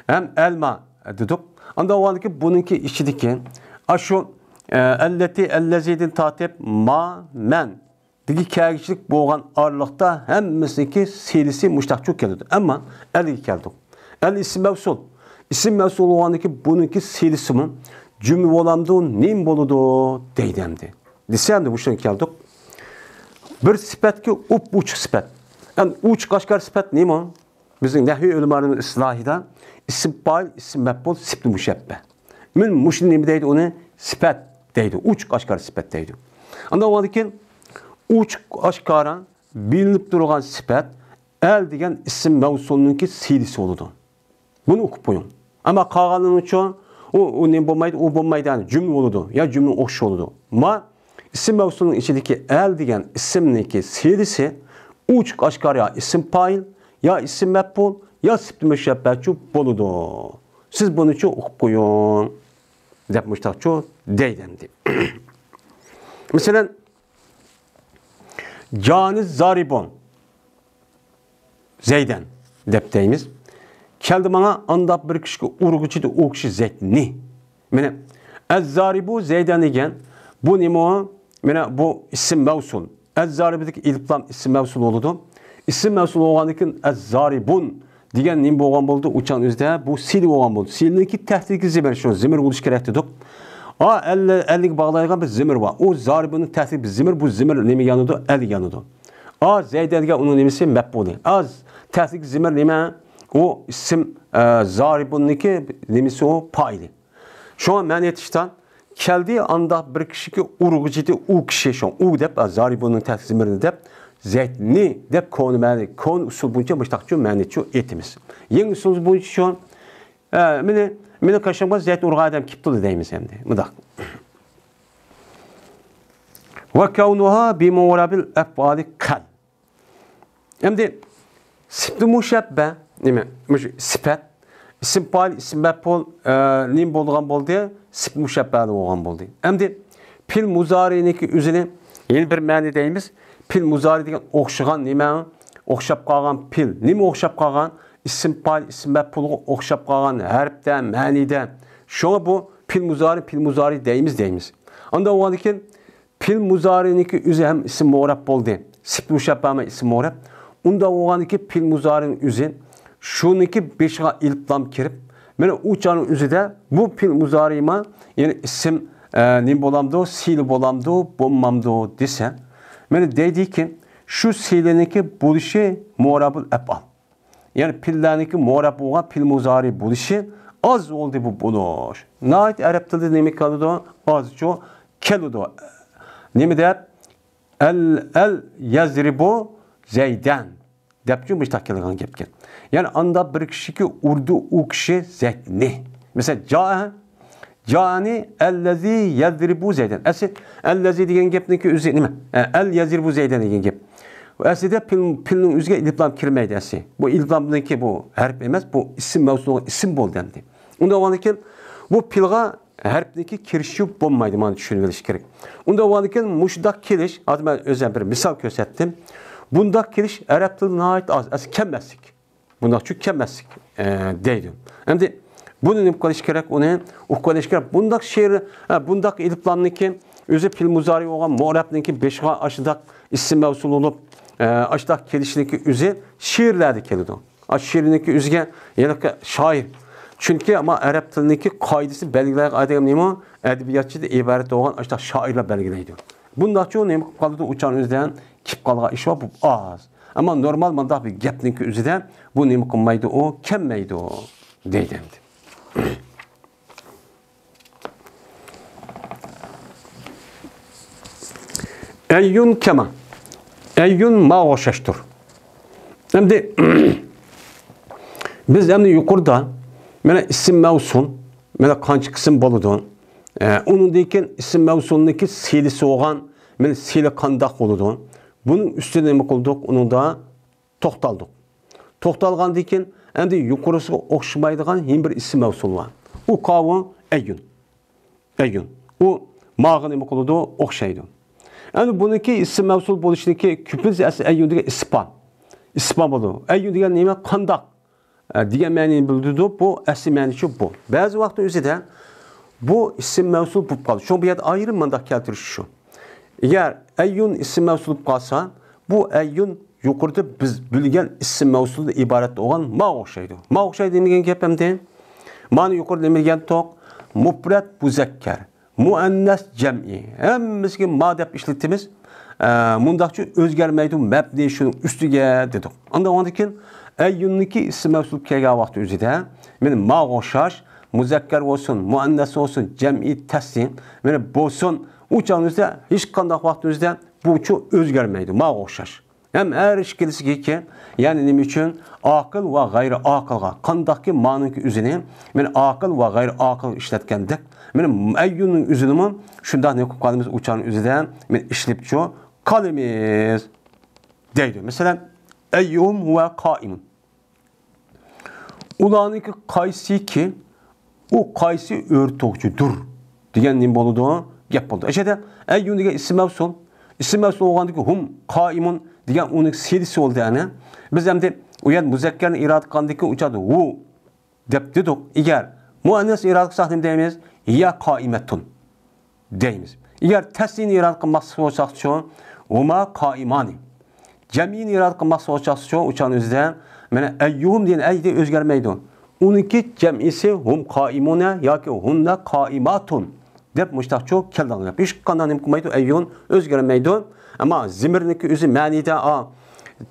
ھەم ئەلما دېدۇق. ئاندا ئۇ ھالدىكى بۇنىڭكى ئىچىدىكى ئاشۇ، ئە، ئەللەتى، ئەللەزىدىن تارتىپ ما، مەن دىگە كەلگۈچىلىك بولغان ئارىلىقتا ھەممىسىنىڭكى سىلىسى مۇشتاقچۇ كېلىدۇ. ئەمما ئەلگە كەلدۇق. ئەل ئىسىم مەۋسۇل. ئىسىم مەۋسۇل بولغاندىكى بۇنىڭكى سىلىسىمۇ جۈملە بولامدۇ، نېمە بولىدۇ دەيدۇ ئەمدى. دېسە ئەمدى مۇشۇنى كەلدۇق. بىر سۈپەتكە ئوپئوچۇق سۈپەت. ئەمدى ئوچۇق ئاشكارا سۈپەت نېمە؟ بىزنىڭ نەھۋىي ئۆلىمالىرىنىڭ ئىستىلاھىدا ئىسىم پائىل، ئىسىم مەپئۇل، سىپتى مۇشەببە. مانا مۇشۇنى نېمە دەيدۇ ئۇنى؟ سۈپەت دەيدۇ. ئوچۇق ئاشكارا سۈپەت دەيدۇ. ئاندىن ئۇنىڭدىن كېيىن ئوچۇق ئاشكارا بىلىنىپ تۇرغان سۈپەت ئەل دېگەن ئىسىم مەۋسۇلنىڭكى سىلىسى بولىدۇ. بۇنى ئوقۇپ قويۇڭ. ئەمما قالغانلىرىنىڭچۇ ئۇ، ئۇ نېمە بولمايدۇ، ئۇ بولمايدۇ، يەنى جۈملە بولىدۇ، يا جۈملە ئوخشاش بولىدۇ. ما ئىسىم مەۋسۇلنىڭ ئىچىدىكى ئەل دېگەن ئىسىمنىڭكى سىلىسى ئوچۇق ئاشكارا يا ئىسىم پائىل، يا ئىسىم مەپئۇل، يا سىپتى مۇشەببەچۇ بولىدۇ. سىز بۇنىچۇ ئوقۇپ قويۇڭ، دەپ مۇشتاقچۇ دەيدۇ ئەمدى. مەسىلەن، جانى زارىبۇن. زەيدەن دەپ دەيمىز. كەلدى ماڭا ئانداق بىر كىشىگە ئۇرغۇچىدى ئۇ كىشى زەيدنى. مانا، ئەززارىبۇ زەيدەن دېگەن بۇ نېمە؟ مانا بۇ ئىسىم مەۋسۇل. ئەززارىبۇدىكى ئېلىپلام ئىسىم مەۋسۇل بولىدۇ. ئىسىم مەۋسۇل بولغاندىن كېيىن ئەززارىبۇن دېگەن نېمە بولغان بولدى؟ ئۇچان ئۆزىدە بۇ سىلە بولغان بولدى. سىلىنىڭكى تەھتىدىكى زېمىر شۇ زېمىر بولۇشى كېرەك دېدۇق. ئا، ئەللە-، ئەلگە باغلايدىغان بىر زېمىر بار. ئۇ زارىبۇنىڭ تەھتىدىكى بىر زېمىر، بۇ زېمىر نېمىگە يانىدۇ؟ ئەلگە يانىدۇ. ئا، زەيدەن دېگەن ئۇنىڭ نېمىسى؟ مەپئۇلى. ئا، تەھتىدىكى زېمىر نېمە؟ ئۇ ئىسىم، ئە، زارىبۇننىڭكى نېمىسى ئۇ؟ پائىلى. شۇڭا مەن ئېيتىشتا، كەلدى ئانداق بىر كىشىكى ئۇرغۇچىدى ئۇ كىشى، شۇڭا ئۇ دەپ، ئە، زارىبۇننىڭ تەھتىدىكى زېمىرنى دەپ، زەيدنى دەپ كونا مەنى، كونا ئۇسۇل بويىچە مۇشتاقچۇ مەنىچۇ ئېيتىمىز. يېڭى ئۇسۇل بويىچە شۇ، ئە، مېنى، مېنىڭ قېشىمغا زەيد ئۇرغان ئادەم كېپتۇ دەيمىز ئەمدى. مۇنداق. ۋە كەۋنۇھا بىمۇرابىل ئەفئالى قەل. ئەمدى سىپتى مۇشەببە، نېمە؟ مۇشۇ سۈپەت، ئىسىم پائىل، ئىسىم مەپئۇل، ئە، نېمە بولىدىغان بولدى؟ سىپتى مۇشەببەلىك بولغان بولدى. ئەمدى پېئىل مۇزارىنىڭكى ئۆزىنى يەنە بىر مەنە دەيمىز. پېئىل مۇزارى دېگەن ئوخشىغان نېمە؟ ئوخشاپ قالغان پېئىل. نېمە ئوخشاپ قالغان؟ ئىسىم پائىل، ئىسىم مەپئۇلغا ئوخشاپ قالغان ھەرپتە، مەنىدە. شۇڭا بۇ پېئىل مۇزارى، پېئىل مۇزارى دەيمىز، دەيمىز. ئاندىن ئۇنىڭدىن كېيىن پېئىل مۇزارىنىڭكى ئۆزى ھەم ئىسىم مۇئرەب بولدى. سىپتى مۇشەببە ھەم ئىسىم مۇئرەب. ئۇنداق بولغاندىن كېيىن پېئىل مۇزارىنىڭ ئۆزى شۇنىڭكى بېشىغا ئېلىپلام كىرىپ، مانا ئۇ چاغنىڭ ئۆزىدە بۇ پېئىل مۇزارىما، يەنى ئىسىم، ئە، نېمە بولامدۇ، سىلە بولامدۇ، بولمامدۇ دېسە، مانا دەيدىكى، شۇ سىلىنىڭكى بولۇشى مۇئرەبۇل ئەپئال. يەنى پېئىللەرنىڭكى مۇئرەب بولغان پېئىل مۇزارى بولۇشى ئاز بولدى بۇ بولۇش. ناھايىتى ئەرەب تىلىدا نېمە كېلىدۇ؟ ئازچۇ كېلىدۇ. نېمە دەپ؟ ئەل، ئەل يەزرىبۇ زەيدەن. دەپچۇ مۇشتاق كېلىدىغان گەپكەن. يەنى ئاندا بىر كىشىكى ئۇردى ئۇ كىشى زەيدنى. مەسىلەن، جائە، جائەنى ئەللەزى يەزرىبۇ زەيدەن. ئەسلى ئەللەزى دېگەن گەپنىڭكى ئۆزى نېمە؟ ئە، ئەل يەزرىبۇ زەيدەن دېگەن گەپ. ئەسلىدە پېئىل، پېئىلنىڭ ئۆزىگە ئېلىپلام كىرمەيدۇ ئەسلى. بۇ ئېلىپلامنىڭكى بۇ ھەرپ ئەمەس، بۇ ئىسىم مەۋسۇلغا ئىسىم بولدى ئەمدى. ئۇنداق بولغاندىكىن بۇ پېئىلغا ھەرپنىڭكى كىرىشى بولمايدۇ، مانا چۈشىنىۋېلىش كېرەك. ئۇنداق بولغاندىكىن مۇشۇنداق كېلىش، ھازىر مەن ئۆزۈم بىر مىسال كۆرسەتتىم. بۇنداق كېلىش ئەرەب تىلىدا ناھايىتى ئاز، ئەسلى كەلمەسلىك. بۇنداقچۇ كەلمەسلىك، ئە، دەيدۇ. ئەمدى بۇنى نېمە قىلىش كېرەك؟ ئۇنى ئۇقۇپ قېلىش كېرەك. بۇنداق شېئىر، ئە، بۇنداق ئېلىپلامنىڭكى ئۆزى پېئىل مۇزارى بولغان مۇئرەبنىڭكى بېشىغا ئاشۇنداق ئىسىم مەۋسۇل بولۇپ، ئە، ئاشۇنداق كېلىشنىڭكى ئۆزى شېئىرلەردە كېلىدۇ. ئاشۇ شېئىرنىڭكى ئۆزىگە ھېلىقى شائىر. چۈنكى ئەمما ئەرەب تىلىنىڭكى قائىدىسى بەلگىلەيدىغان ئادەم نېمە؟ ئەدەبىياتچىدىن ئىبارەت بولغان ئاشۇنداق شائىرلار بەلگىلەيدۇ. بۇنداقچۇ نېمە قىلىپ قالىدۇ؟ ئۇ چاغنىڭ ئۆزىدە كېلىپ قالغان ئىش بار، بۇ ئاز. ئەمما نورمال مۇنداق بىر گەپنىڭكى ئۆزىدە بۇ نېمە قىلمايدۇ، ئۇ كەلمەيدۇ دەيدۇ ئەمدى. ئەييۇن كەما. ئەييۇن ماغا ئوخشاشتۇر. ئەمدى بىز ئەمدى يۇقىرىدا مانا ئىسىم مەۋسۇل، مانا قانچە قىسىم بولىدۇ؟ ئە، ئۇنىڭدىن كېيىن ئىسىم مەۋسۇلنىڭكى سىلىسى بولغان، مانا سىلى قانداق بولىدۇ؟ بۇنىڭ ئۈستىدە نېمە قىلدۇق؟ ئۇنىڭدا توختالدۇق. توختالغاندىن كېيىن ئەمدى يۇقىرىسىغا ئوخشىمايدىغان يەنە بىر ئىسىم مەۋسۇل بار. ئۇ قاۋۇ ئەييۇن. ئەييۇن. ئۇ ماغا نېمە قىلىدۇ؟ ئوخشايدۇ. ئەمدى بۇنىڭكى ئىسىم مەۋسۇل بولۇشىنىڭكى كۆپىنچە ئەسلى ئەييۇن دېگەن ئىسپان. ئىسپان بولىدۇ. ئەييۇن دېگەن نېمە؟ قانداق؟ ئە، دېگەن مەنىنى بىلدۈرىدۇ. بۇ ئەسلى مەنىسى بۇ. بەزى ۋاقىتتا ئۆزىدە بۇ ئىسىم مەۋسۇل بولۇپ قالىدۇ. شۇڭا بۇ يەردە ئايرىم مۇنداق كەلتۈرۈش شۇ. ئەگەر ئەييۇن ئىسىم مەۋسۇل بولۇپ قالسا، بۇ ئەييۇن يۇقىرىدا بىز بىلگەن ئىسىم مەۋسۇلدىن ئىبارەت بولغان ماغا ئوخشايدۇ. ماغا ئوخشايدۇ دېمىگەن گەپ ئەمدى. مانا يۇقىرىدا نېمە دېگەنتۇق؟ مۇپرەت مۇزەككەر. مۇئەننەس جەمئىي. ھەممىسىگە ما دەپ ئىشلىتىمىز. ئە، مۇنداقچە ئۆزگەرمەيدۇ، مەبنى شۇنىڭ ئۈستىگە دېدۇق. ئاندىن ئاندىن كېيىن ئەييۇننىڭكى ئىسىم مەۋسۇل كەلگەن ۋاقتى ئۆزىدە، مانا ماغا ئوخشاش، مۇزەككەر بولسۇن، مۇئەننەس بولسۇن، جەمئىي تەسنىيە، مانا بولسۇن، ئۇ چاغنىڭ ئۆزىدە ھېچقانداق ۋاقىت ئۆزىدە بۇچۇ ئۆزگەرمەيدۇ، ماغا ئوخشاش. ھەم ھەر ئىككىلىسىگىكى، يەنى نېمە ئۈچۈن ئاقىل ۋە غەيرىي ئاقىلغا، قانداقكى مانىڭكى ئۆزىنى، مانا ئاقىل ۋە غەيرىي ئاقىلغا ئىشلەتكەندەك، مانا ئەييۇننىڭ ئۆزىنىمۇ شۇنداق نېمە قىلىپ قالىمىز، ئۇ چاغنىڭ ئۆزىدە مانا ئىشلەپچۇ قالىمىز دەيدۇ. مەسىلەن، ئەييۇھۇم ھۇۋە قائىمۇن. ئۇلارنىڭكى قايسىكى ئۇ قايسى ئۆرتوقچىدۇر دېگەن نېمە بولىدۇ؟ گەپ بولىدۇ. ئەشەدە ئەييۇن دېگەن ئىسىم مەۋسۇل. ئىسىم مەۋسۇل بولغاندىكى ھۇم قائىمۇن دېگەن ئۇنىڭ سىلىسى بولدى ئەنە. بىز ئەمدى ئۇ يەردە مۇزەككەرنى ئىرادە قىلغاندىكى ئۇ چاغدا ھۇ دەپ دېدۇق. ئەگەر مۇئەننەس ئىرادە قىلساق نېمە دەيمىز؟ ھىيە قائىمەتۇن دەيمىز. ئەگەر تەسنىينى ئىرادە قىلماقچى بولساقچۇ، ھۇما قائىمانى. جەمئىينى ئىرادە قىلماقچى بولساقچۇ، ئۇ چاغنىڭ ئۆزىدە مانا ئەييۇھۇم دېگەن ئەي دە ئۆزگەرمەيدۇ. ئۇنىڭكى جەمئىسى ھۇم قائىمۇنە ياكى ھۇننە قائىماتۇن دەپ مۇشتاقچۇ كەلدىغان گەپ. ھېچقانداق نېمە قىلمايدۇ، ئەييۇن ئۆزگەرمەيدۇ. ئەمما زىمىرنىڭكى ئۆزى مەنىدە، ئا،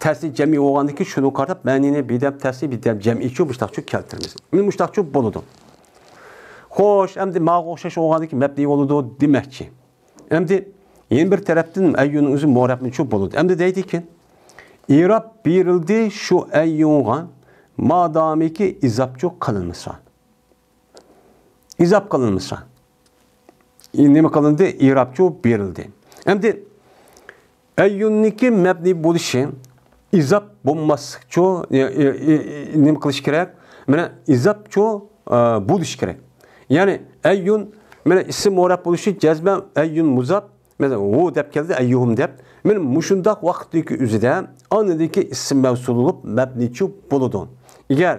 تەسنىي جەمئىي بولغاندىكى شۇنىڭغا قاراپ مەنىنى بىدەم تەسنىي، بىدەم جەمئىيچۇ مۇشتاقچۇ كەلتۈرىمىز. مۇشتاقچۇ بولىدۇ. خوش، ئەمدى ماغا ئوخشاش بولغاندىكى مەبنىي بولىدۇ دېمەكچى. ئەمدى يەنە بىر تەرەپتىن ئەييۇننىڭ ئۆزى مۇئرەبمىچۇ بولىدۇ. ئەمدى دەيدىكەن، ئىراب بېرىلدى شۇ ئەييۇنغا، مادامىكى ئىزاپچۇ قىلىنمىسا. ئىزاپ قىلىنمىسا. ئى، نېمە قىلىندى؟ ئىرابچۇ بېرىلدى. ئەمدى ئەييۇننىڭكى مەبنىي بولۇشى ئىزاپ بولماسلىقچۇ، ئى، ئى، ئى، نېمە قىلىش كېرەك؟ مانا ئىزاپچۇ، ئە، بولۇش كېرەك. يەنى ئەييۇن، مانا ئىسىم مۇئرەب بولۇشى جەزمەن ئەييۇن مۇزاپ، مەسىلەن، ھۇ دەپ كەلدى، ئەييۇھۇم دەپ. مانا مۇشۇنداق ۋاقىتتىكى ئۆزىدە ئاندىن كېيىن ئىسىم مەۋسۇل بولۇپ مەبنىيچۇ بولىدۇ. ئەگەر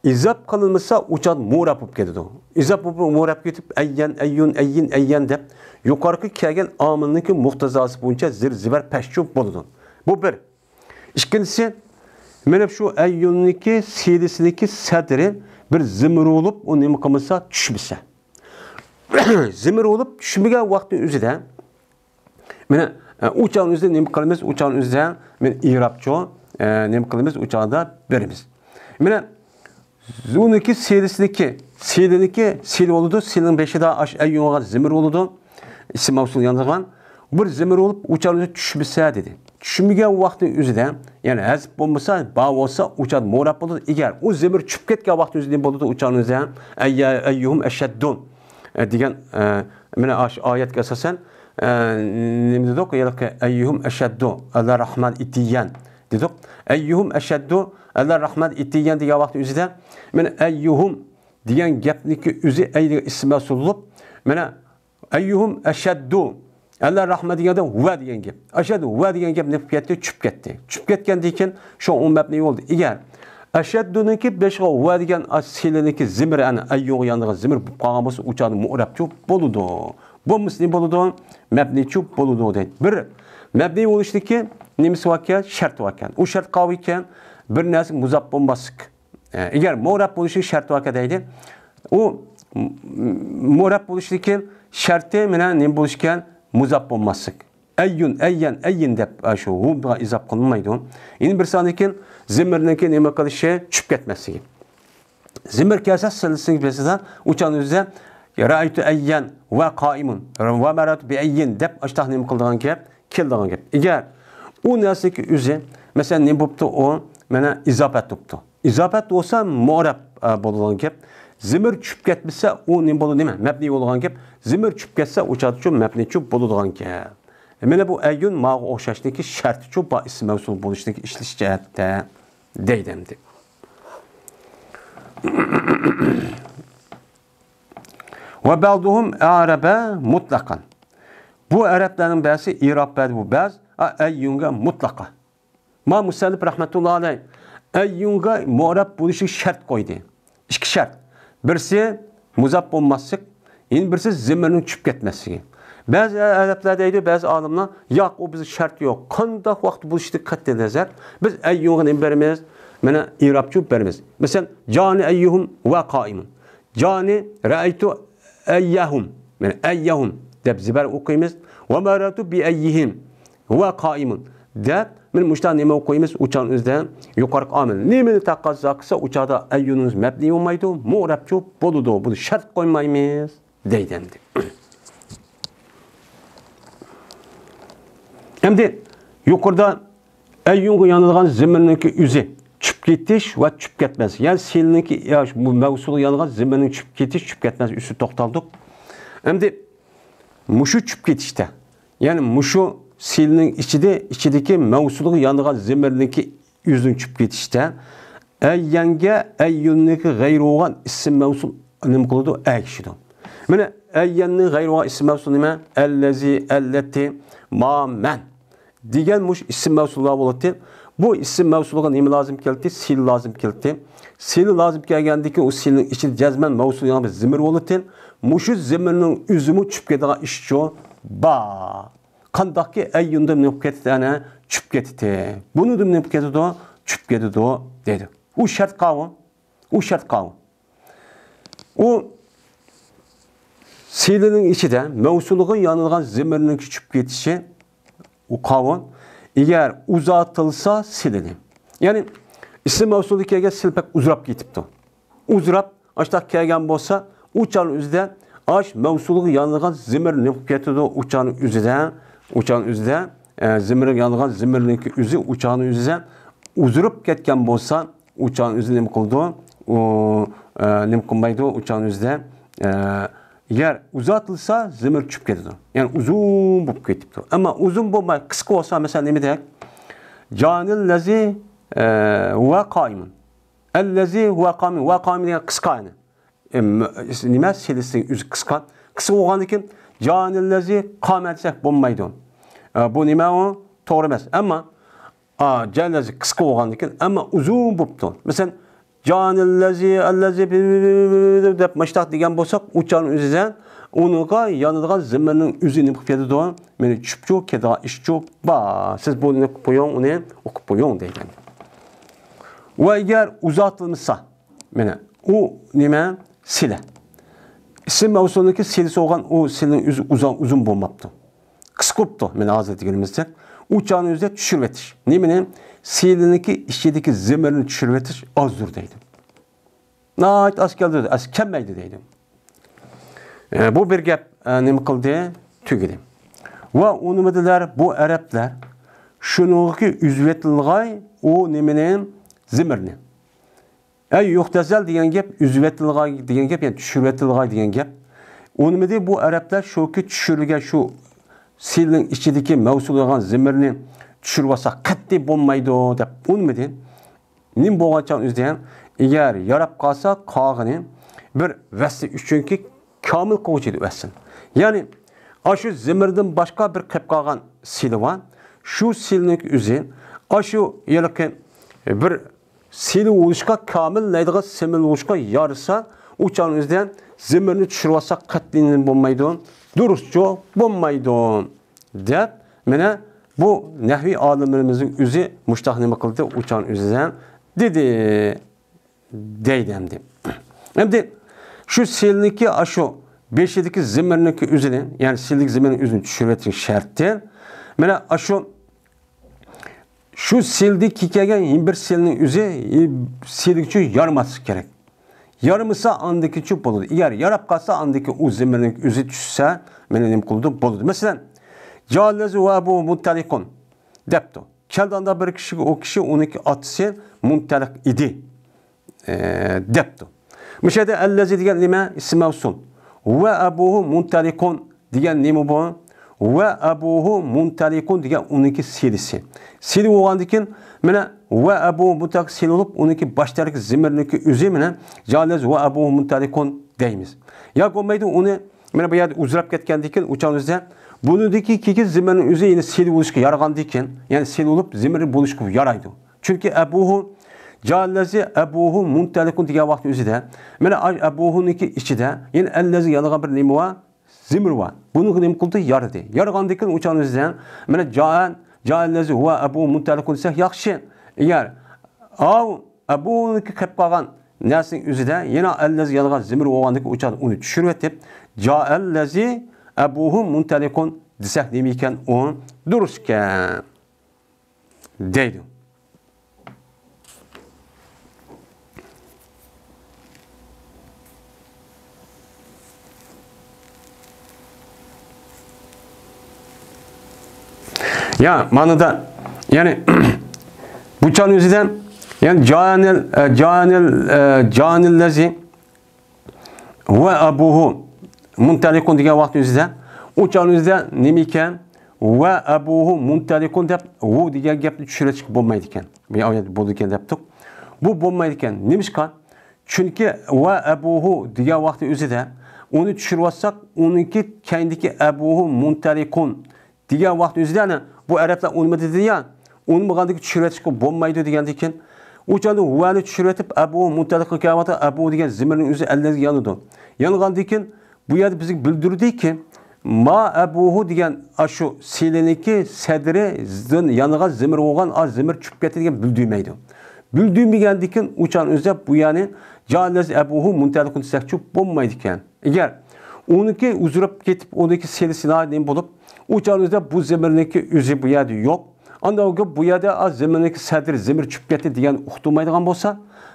ئىزاپ قىلىنمىسا، ئۇ چاغدا مۇئرەب بولۇپ كېتىدۇ. ئىزاپ بولۇپ مۇئرەب كېتىپ، ئەييەن، ئەييۇن، ئەييىن، ئەييەن دەپ يۇقىرىقى كەلگەن ئامىلنىڭكى مۇقتەزاسى بويىچە زىر زىبەر پەشچۇ بولىدۇ. بۇ بىر. ئىككىنچىسى، مانا شۇ ئەييۇننىڭكى سىلىسىنىڭكى سەدرى بىر زىمىر بولۇپ، ئۇ نېمە قىلمىسا، چۈشمىسە. زىمىر بولۇپ چۈشمىگەن ۋاقىتنىڭ ئۆزىدە، مانا، ئە، ئۇ چاغنىڭ ئۆزىدە نېمە قىلىمىز؟ ئۇ چاغنىڭ ئۆزىدە، مانا، ئىرابچۇ، ئە، نېمە قىلىمىز؟ ئۇ چاغدا بېرىمىز. مانا، زۇنىكى سىلىسىنىكى، سىلىنىكى، سىلى بولىدۇ، سىلىنىڭ بېشىدا ئاش ئەييۇنغا زىمىر بولىدۇ، ئىسىم مەۋسۇل ياندۇرغان. بىر زېمىر بولۇپ، ئۇ چاغدا چۈشمىسە دېدى. چۈشمىگەن ۋاقتى ئۆزىدە، يەنى ھەزىپ بولمىسا، با بولسا، ئۇ چاغدا مۇئرەب بولىدۇ. ئەگەر ئۇ زېمىر چۈشۈپ كەتكەن ۋاقتى ئۆزىدە نېمە بولىدۇ، ئۇ چاغدا ئۆزىدە؟ ئەييە-، ئەييۇھۇم ئەشەددۇ، ئە، دېگەن، ئە، مانا ئاشۇ ئايەتكە ئاساسەن، ئە، نېمە دېدۇق؟ ھېلىقى ئەييۇھۇم ئەشەددۇ ئەلە رەھمان ئىتىيەن دېدۇق. ئەييۇھۇم ئەشەددۇ ئەلە رەھمان ئىتىيەن دېگەن ۋاقتى ئۆزىدە، مانا ئەييۇھۇم دېگەن گەپنىڭكى ئۆزى ئەي دېگەن ئىسىم مەۋسۇل بولۇپ، مانا ئەييۇھۇم ئەشەددۇ ئەلە رەھمە دېگەندە ۋە دېگەن گەپ. ئەشەددۇ ۋە دېگەن گەپ نېمە بولۇپ كەتتى؟ چۈشۈپ كەتتى. چۈشۈپ كەتكەندىن كېيىن شۇ ئۇ مەبنىي بولدى. ئەگەر ئەشەددۇنىڭكى بېشىغا ۋە دېگەن سىلىنىڭكى زېمىرى، ئەنە ئەييۇنغا يانىدىغان زېمىر بولۇپ قالغان بولسا، ئۇ چاغدا مۇئرەبچۇ بولىدۇ. بولمىسا نېمە بولىدۇ؟ مەبنىيچۇ بولىدۇ دەيدۇ. بىر مەبنىي بولۇشتىكى نېمىسى باركەن؟ شەرتى باركەن. ئۇ شەرت قالغان ئىكەن، بىر نەرسە مۇزاپ بولماسلىق. ئە، ئەگەر مۇئرەب بولۇشى شەرتى باركەن دەيدۇ. ئۇ م-، م-، مۇئرەب بولۇشىدىكى شەرتى مانا نېمە بولۇشكەن؟ مۇزاپ بولماسلىق. ئەييۇن، ئەييەن، ئەييىن دەپ، ئە، شۇ ھۇ بىلەن ئىزاپ قىلىنمايدۇ. يەنە بىرسى ئاندىن كېيىن زېمىرنىڭكى نېمە قىلىشى؟ چۈشۈپ كەتمەسلىكى. زېمىر كەلسە سىلىسىنىڭ بېشىدا ئۇ چاغنىڭ ئۆزىدە رەئەيتۇ ئەييەن ۋە قائىمۇن ۋە مەرەرتۇ بى ئەييىن دەپ ئاشتاق نېمە قىلىدىغان گەپ؟ كېلىدىغان گەپ. ئەگەر ئۇ نەرسىنىڭكى ئۆزى، مەسىلەن، نېمە بوپتۇ ئۇ؟ مانا ئىزاپەت بوپتۇ. ئىزاپەت بولسا مۇئرەب، ئە، بولىدىغان گەپ. زېمىر چۈشۈپ كەتمىسە، ئۇ نېمە بولىدۇ؟ نېمە؟ مەبنىي بولىدىغان گەپ. زېمىر چۈشۈپ كەتسە، ئۇ چاغدىچۇ مەبنىيچۇ بولىدىغان گەپ. مانا بۇ ئەييۇن ماغا ئوخشاشنىڭكى شەرتىچۇ با ئىسىم مەۋسۇل بولۇشنىڭكى ئىشلىتىش جەھەتتە دەيدۇ ئەمدى. ۋە بەزۇھۇم ئەرەبە مۇتلەقەن. بۇ ئەرەبلەرنىڭ بەزىسى ئىراب بەردى بۇ بەز، ئە، ئەييۇنغا مۇتلەقا. ما مۇسەننىپ رەھمەتۇللا ئەلەي ئەييۇنغا مۇئرەب بولۇشى شەرت قويدى. ئىككى شەرت. بىرسى مۇزاپ بولماسلىق، يەنە بىرسى زېمىرنىڭ چۈشۈپ كەتمەسلىكى. بەزى ئەرەبلەر دەيدۇ، بەزى ئالىملار، ياق، ئۇ بىز شەرت يوق. قانداق ۋاقىت بولۇشىدىن قەتئىينەزەر، بىز ئەييۇنغا نېمە بېرىمىز؟ مانا ئىرابچۇ بېرىمىز. مەسىلەن، جانى ئەييۇھۇم ۋە قائىمۇن. جانى رەئەيتۇ ئەييەھۇم. مانا ئەييەھۇم دەپ زېبەر ئوقۇيمىز. ۋە مەرەرتۇ بى ئەييىھىم ھۇۋە قائىمۇن دەپ، مانا مۇشۇنداق نېمە ئوقۇيمىز؟ ئۇ چاغنىڭ ئۆزىدە يۇقىرىقى ئامىل نېمىنى تەقەززا قىلسا، ئۇ چاغدا ئەييۇنىمىز مەبنىي بولمايدۇ، مۇئرەبچۇ بولىدۇ. بۇنى شەرت قويمايمىز دەيدۇ ئەمدى. ئەمدى يۇقىرىدا ئەييۇنغا يانىدىغان زېمىرنىڭكى ئۆزى چۈشۈپ كېتىش ۋە چۈشۈپ كەتمەس. يەنى سىلىنىڭكى، يا، بۇ مەۋسۇلغا يانىدىغان زېمىرنىڭ چۈشۈپ كېتىش، چۈشۈپ كەتمەس ئۈستىدە توختالدۇق. ئەمدى مۇشۇ چۈشۈپ كېتىشتە، يەنى مۇشۇ سىلىنىڭ ئىچىدە، ئىچىدىكى مەۋسۇلغا يانىدىغان زېمىرنىڭكى ئۆزىنىڭ چۈشۈپ كېتىشتە، ئەييەنگە ئەييۇننىڭكى غەيرى بولغان ئىسىم مەۋسۇل نېمە قىلىدۇ؟ ئەگىشىدۇ. مانا ئەييەننىڭ غەيرى بولغان ئىسىم مەۋسۇل نېمە؟ ئەللەزى، ئەللەتى، ما، مەن دېگەن مۇشۇ ئىسىم مەۋسۇللار بولاتتى. بۇ ئىسىم مەۋسۇلغا نېمە لازىم كەلدى؟ سىلە لازىم كەلدى. سىلە لازىم كەلگەندىكىن ئۇ سىلىنىڭ ئىچىدە جەزمەن مەۋسۇل يەنە بىر زېمىر بولاتتى. مۇشۇ زېمىرنىڭ ئۆزىمۇ چۈشۈپ كېتىدىغان ئىشچۇ بار. قانداقكى ئەييۇندىن نېمە بولۇپ كېتىدۇ؟ ئەنە چۈشۈپ كېتىدۇ. بۇنىڭدىن نېمە بولۇپ كېتىدۇ؟ چۈشۈپ كېتىدۇ دەيدۇ. ئۇ شەرت قاۋۇ. ئۇ شەرت قاۋۇ. ئۇ سىلىنىڭ ئىچىدە مەۋسۇلغا يانىدىغان زېمىرنىڭ چۈشۈپ كېتىشى ئۇ قاۋۇ. ئەگەر ئۇزارتىلسا سىلىنى. يەنى ئىسىم مەۋسۇلدا كەلگەن سىلە بەك ئۇزىراپ كېتىپتۇ. ئۇزىراپ ئاشتاق كەلگەن بولسا، ئۇ چاغنىڭ ئۆزىدە ئاش مەۋسۇلغا يانىدىغان زېمىر نېمە بولۇپ كېتىدۇ؟ ئۇ چاغنىڭ ئۆزىدە، ئۇ چاغنىڭ ئۆزىدە، ئە، زېمىرگە يانىدىغان زېمىرنىڭكى ئۆزى ئۇ چاغنىڭ ئۆزىدە ئۇزىرىپ كەتكەن بولسا، ئۇ چاغنىڭ ئۆزى نېمە قىلىدۇ؟ ئۇ، ئە، نېمە قىلمايدۇ؟ ئۇ چاغنىڭ ئۆزىدە، ئە، يەر ئۇزارتىلسا زېمىر چۈشۈپ كېتىدۇ. يەنى ئۇزۇن بولۇپ كېتىپتۇ. ئەمما ئۇزۇن بولماي قىسقا بولسا، مەسىلەن، نېمىدەك؟ جانىللەزى، ئە، ۋە قائىمۇن. ئەللەزى ھۇۋە قائىمۇن. ھۇۋە قائىمۇن دېگەن قىسقا يەنى. ئىم، نېمە؟ سىلىسى ئۆزى قىسقا. قىسقا بولغاندىن كېيىن جانىللەزى قامە دېسەك بولمايدۇ. ئە، بۇ نېمە ئۇ؟ توغرا ئەمەس. ئەمما، ئا، جانىللەزى قىسقا بولغاندىن كېيىن، ئەمما ئۇزۇن بوپتۇ. مەسىلەن، جانىللەزى، ئەللەزى، بى، بى، بى، بى، بى، دەپ ماشتاق دېگەن بولساق، ئۇ چاغنىڭ ئۆزىدە ئۇنىڭغا يانىدىغان زېمىرنىڭ ئۆزى نېمە قىلىپ كېتىدۇ؟ مېنى چۈشۈپچۇ، كېتىدىغان ئىشچۇ بار. سىز بۇنى قويۇڭ، ئۇنى ئوقۇپ قويۇڭ دەيدۇ. ۋە ئەگەر ئۇزارتىلمىسا، مانا، ئۇ نېمە؟ سىلە. ئىسىم مەۋسۇلنىڭكى سىلىسى بولغان ئۇ سىلىنىڭ ئۆزى ئۇزا-، ئۇزۇن بولماپتۇ. قىسقا بوپتۇ. مانا ھازىر دېگىنىمىزدەك، ئۇ چاغنىڭ ئۆزىدە چۈشۈرۈۋېتىش. نېمىنى؟ سىلىنىڭكى ئىچىدىكى زېمىرنى چۈشۈرۈۋېتىش ئازدۇر دەيدۇ. ناھايىتى ئاز كەلدى، ئاز كەلمەيدۇ دەيدۇ. ئە، بۇ بىر گەپ، ئە، نېمە قىلدى؟ تۈگىدى. ۋە ئۇنىمىدىلەر بۇ ئەرەبلەر شۇنىڭغىكى ئۈزۈۋېتىلغاي ئۇ نېمىنى، زېمىرنى. ئەي يۇختەزەل دېگەن گەپ، ئۈزۈۋېتىلغاي دېگەن گەپ، يەنى چۈشۈرۈۋېتىلغاي دېگەن گەپ. ئۇنىمىدى بۇ ئەرەبلەر شۇكى چۈشۈرۈلگەن شۇ سىلنىڭ ئىچىدىكى مەۋسۇل بولغان زېمىرنى چۈشۈرۈۋالساق قەتئىي بولمايدۇ دەپ ئۇنىمىدى. نېمە بولغان چاغ ئۆزىدە ھەم، ئەگەر ياراپ قالسا قالغىنى بىر ۋەسلى ئۈچۈنكى كامىل قىلغۇچى ئىدى ۋەسلىنى. يەنى ئاشۇ زېمىردىن باشقا بىر قېلىپ قالغان سىلى بار. شۇ سىلنىڭ ئۆزى ئاشۇ ھېلىقى بىر سىلى بولۇشقا، كامىل دەيدىغان سىمىل بولۇشقا يارىسا، ئۇ چاغنىڭ ئۆزىدە زېمىرنى چۈشۈرۈۋالساق قەتئىي بولمايدۇ، دۇرۇسچۇ بولمايدۇ دەپ، مانا بۇ نەھۋىي ئالىملىرىمىزنىڭ ئۆزى مۇشتاق نېمە قىلدى، ئۇ چاغنىڭ ئۆزىدە دېدى. دەيدۇ ئەمدى. ئەمدى شۇ سىلنىكى ئاشۇ بېشىدىكى زېمىرنىكى ئۆزىنى، يەنى سىلدىكى زېمىرنىڭ ئۆزىنى چۈشۈرۈۋېتىش شەرتى. مانا ئاشۇ، شۇ سىلدىكى كەلگەن يەنە بىر سىلنىڭ ئۆزى، ئى، سىلگىچۇ يارىماسلىقى كېرەك. يارىمىسا ئاندىكىچۇ بولىدۇ. ئەگەر ياراپ قالسا ئاندىكى ئۇ زېمىرنىڭ ئۆزى چۈشسە، مانا نېمە قىلىدۇ؟ بولىدۇ. مەسىلەن، جائەللەزى ۋە ئەبۇھۇ مۇنتەلىقۇن دەپتۇ. كەلدى ئاندا بىر كىشىگە، ئۇ كىشى ئۇنىڭكى ئاتىسى مۇنتەلىق ئىدى، ئە، دەپتۇ. مۇشۇ يەردە ئەللەزى دېگەن نېمە؟ ئىسىم مەۋسۇل. ۋە ئەبۇھۇ مۇنتەلىقۇن دېگەن نېمە بۇ؟ ۋە ئەبۇھۇ مۇنتەلىقۇن دېگەن ئۇنىڭكى سىلىسى. سىلى بولغاندىن كېيىن، مانا، ۋە ئەبۇھۇ مۇنتەلىق سىلى بولۇپ، ئۇنىڭكى باش تەرەپتىكى زېمىرنىڭكى ئۆزى، مانا، جائەللەزى ۋە ئەبۇھۇ مۇنتەلىقۇن دەيمىز. يا بولمايدۇ، ئۇنى مانا بۇ يەردە ئۇزراپ كەتكەندىن كېيىن، ئۇ چاغنىڭ ئۆزىدە بۇنىڭدىكى كېيىنكى زېمىرنىڭ ئۆزى يەنە سىلى بولۇشقا يارىغاندىن كېيىن، يەنى سىلى بولۇپ زېمىر بولۇشقا يارايدۇ. چۈنكى ئەبۇھۇ، جائەللەزى ئەبۇھۇ مۇنتەلىقۇن دېگەن ۋاقىت ئۆزىدە، مانا ئەبۇھۇنىڭكى ئىچىدە يەنە ئەللەزى يانغان بىر نېمە بار؟ زېمىر بار. بۇنىڭغا نېمە قىلدى؟ يارىدى. يارىغاندىن كېيىن ئۇ چاغنىڭ ئۆزىدە، مانا جائەن، جائەللەزى ھۇۋە ئەبۇھۇ مۇنتەلىقۇن دېسەك ياخشى. ئەگەر ئاۋ ئەبۇنىڭكى قېلىپ قالغان نەرسىنىڭ ئۆزىدە يەنە ئەللەزى يانغان زېمىر بولغاندىكىن ئۇ چاغدا ئۇنى چۈشۈرۈۋېتىپ، جائەللەزى ئەبۇھۇ مۇنتەلىقۇن دېسەك نېمە ئىكەن؟ ئۇ دۇرۇس ئىكەن دەيدۇ. يا، مانىدا، يەنى، بۇ چاغنىڭ ئۆزىدە، يەنى، جانىل، ئە، جانىل، ئە، جانىل لەزى ۋە ئەبۇھۇ مۇنتەلىقۇن دېگەن ۋاقىت ئۆزىدە، ئۇ چاغنىڭ ئۆزىدە نېمە ئىكەن؟ ۋە ئەبۇھۇ مۇنتەلىقۇن دەپ، ھۇ دېگەن گەپنى چۈشۈرۈۋېتىشكە بولمايدىكەن. بۇ ئايەت بولىدىكەن دەپتۇق. بۇ بولمايدىكەن. نېمىشقا؟ چۈنكى ۋە ئەبۇھۇ دېگەن ۋاقىتنىڭ ئۆزىدە ئۇنى چۈشۈرۈۋالساق، ئۇنىڭكى كەينىدىكى ئەبۇھۇ مۇنتەلىقۇن دېگەن ۋاقىتنىڭ ئۆزىدە، يەنى بۇ ئەرەبلەر ئۇنىمىدى دېدى يا، ئۇنىمىغاندىكى چۈشۈرۈۋېتىشكە بولمايدۇ دېگەندىكىن، ئۇ چاغدا ۋەنى چۈشۈرۈۋېتىپ، ئەبۇھۇ مۇنتەلىقۇن كەلگەن ۋاقىتتا ئەبۇ دېگەن زېمىرنىڭ ئۆزى ئەللەزگە يانىدۇ. يانغاندىكىن، بۇ يەردە بىزگە بىلدۈردىكى، ما ئەبۇھۇ دېگەن ئاشۇ سىلىنىكى سەدرىدىن يانغان زېمىر بولغان، ئا زېمىر چۈشۈپ كەتتى دېگەن بىلدۈرمەيدۇ. بىلدۈرمىگەندىكىن ئۇ چاغنىڭ ئۆزىدە بۇ يەنى جائەللەزى ئەبۇھۇ مۇنتەلىقۇن دېسەكچۇ بولمايدىكەن. ئەگەر ئۇنىڭكى ئۇزراپ كېتىپ، ئۇنىڭكى سىلىسى نېمە بولۇپ، ئۇ چاغنىڭ ئۆزىدە بۇ زېمىرنىڭكى ئۆزى بۇ يەردە يوق. ئاندىن بۇ يەردە ئا زېمىرنىڭكى سەدرى زېمىر چۈشۈپ كەتتى دېگەن ئۇقتۇرمايدىغان بولسا،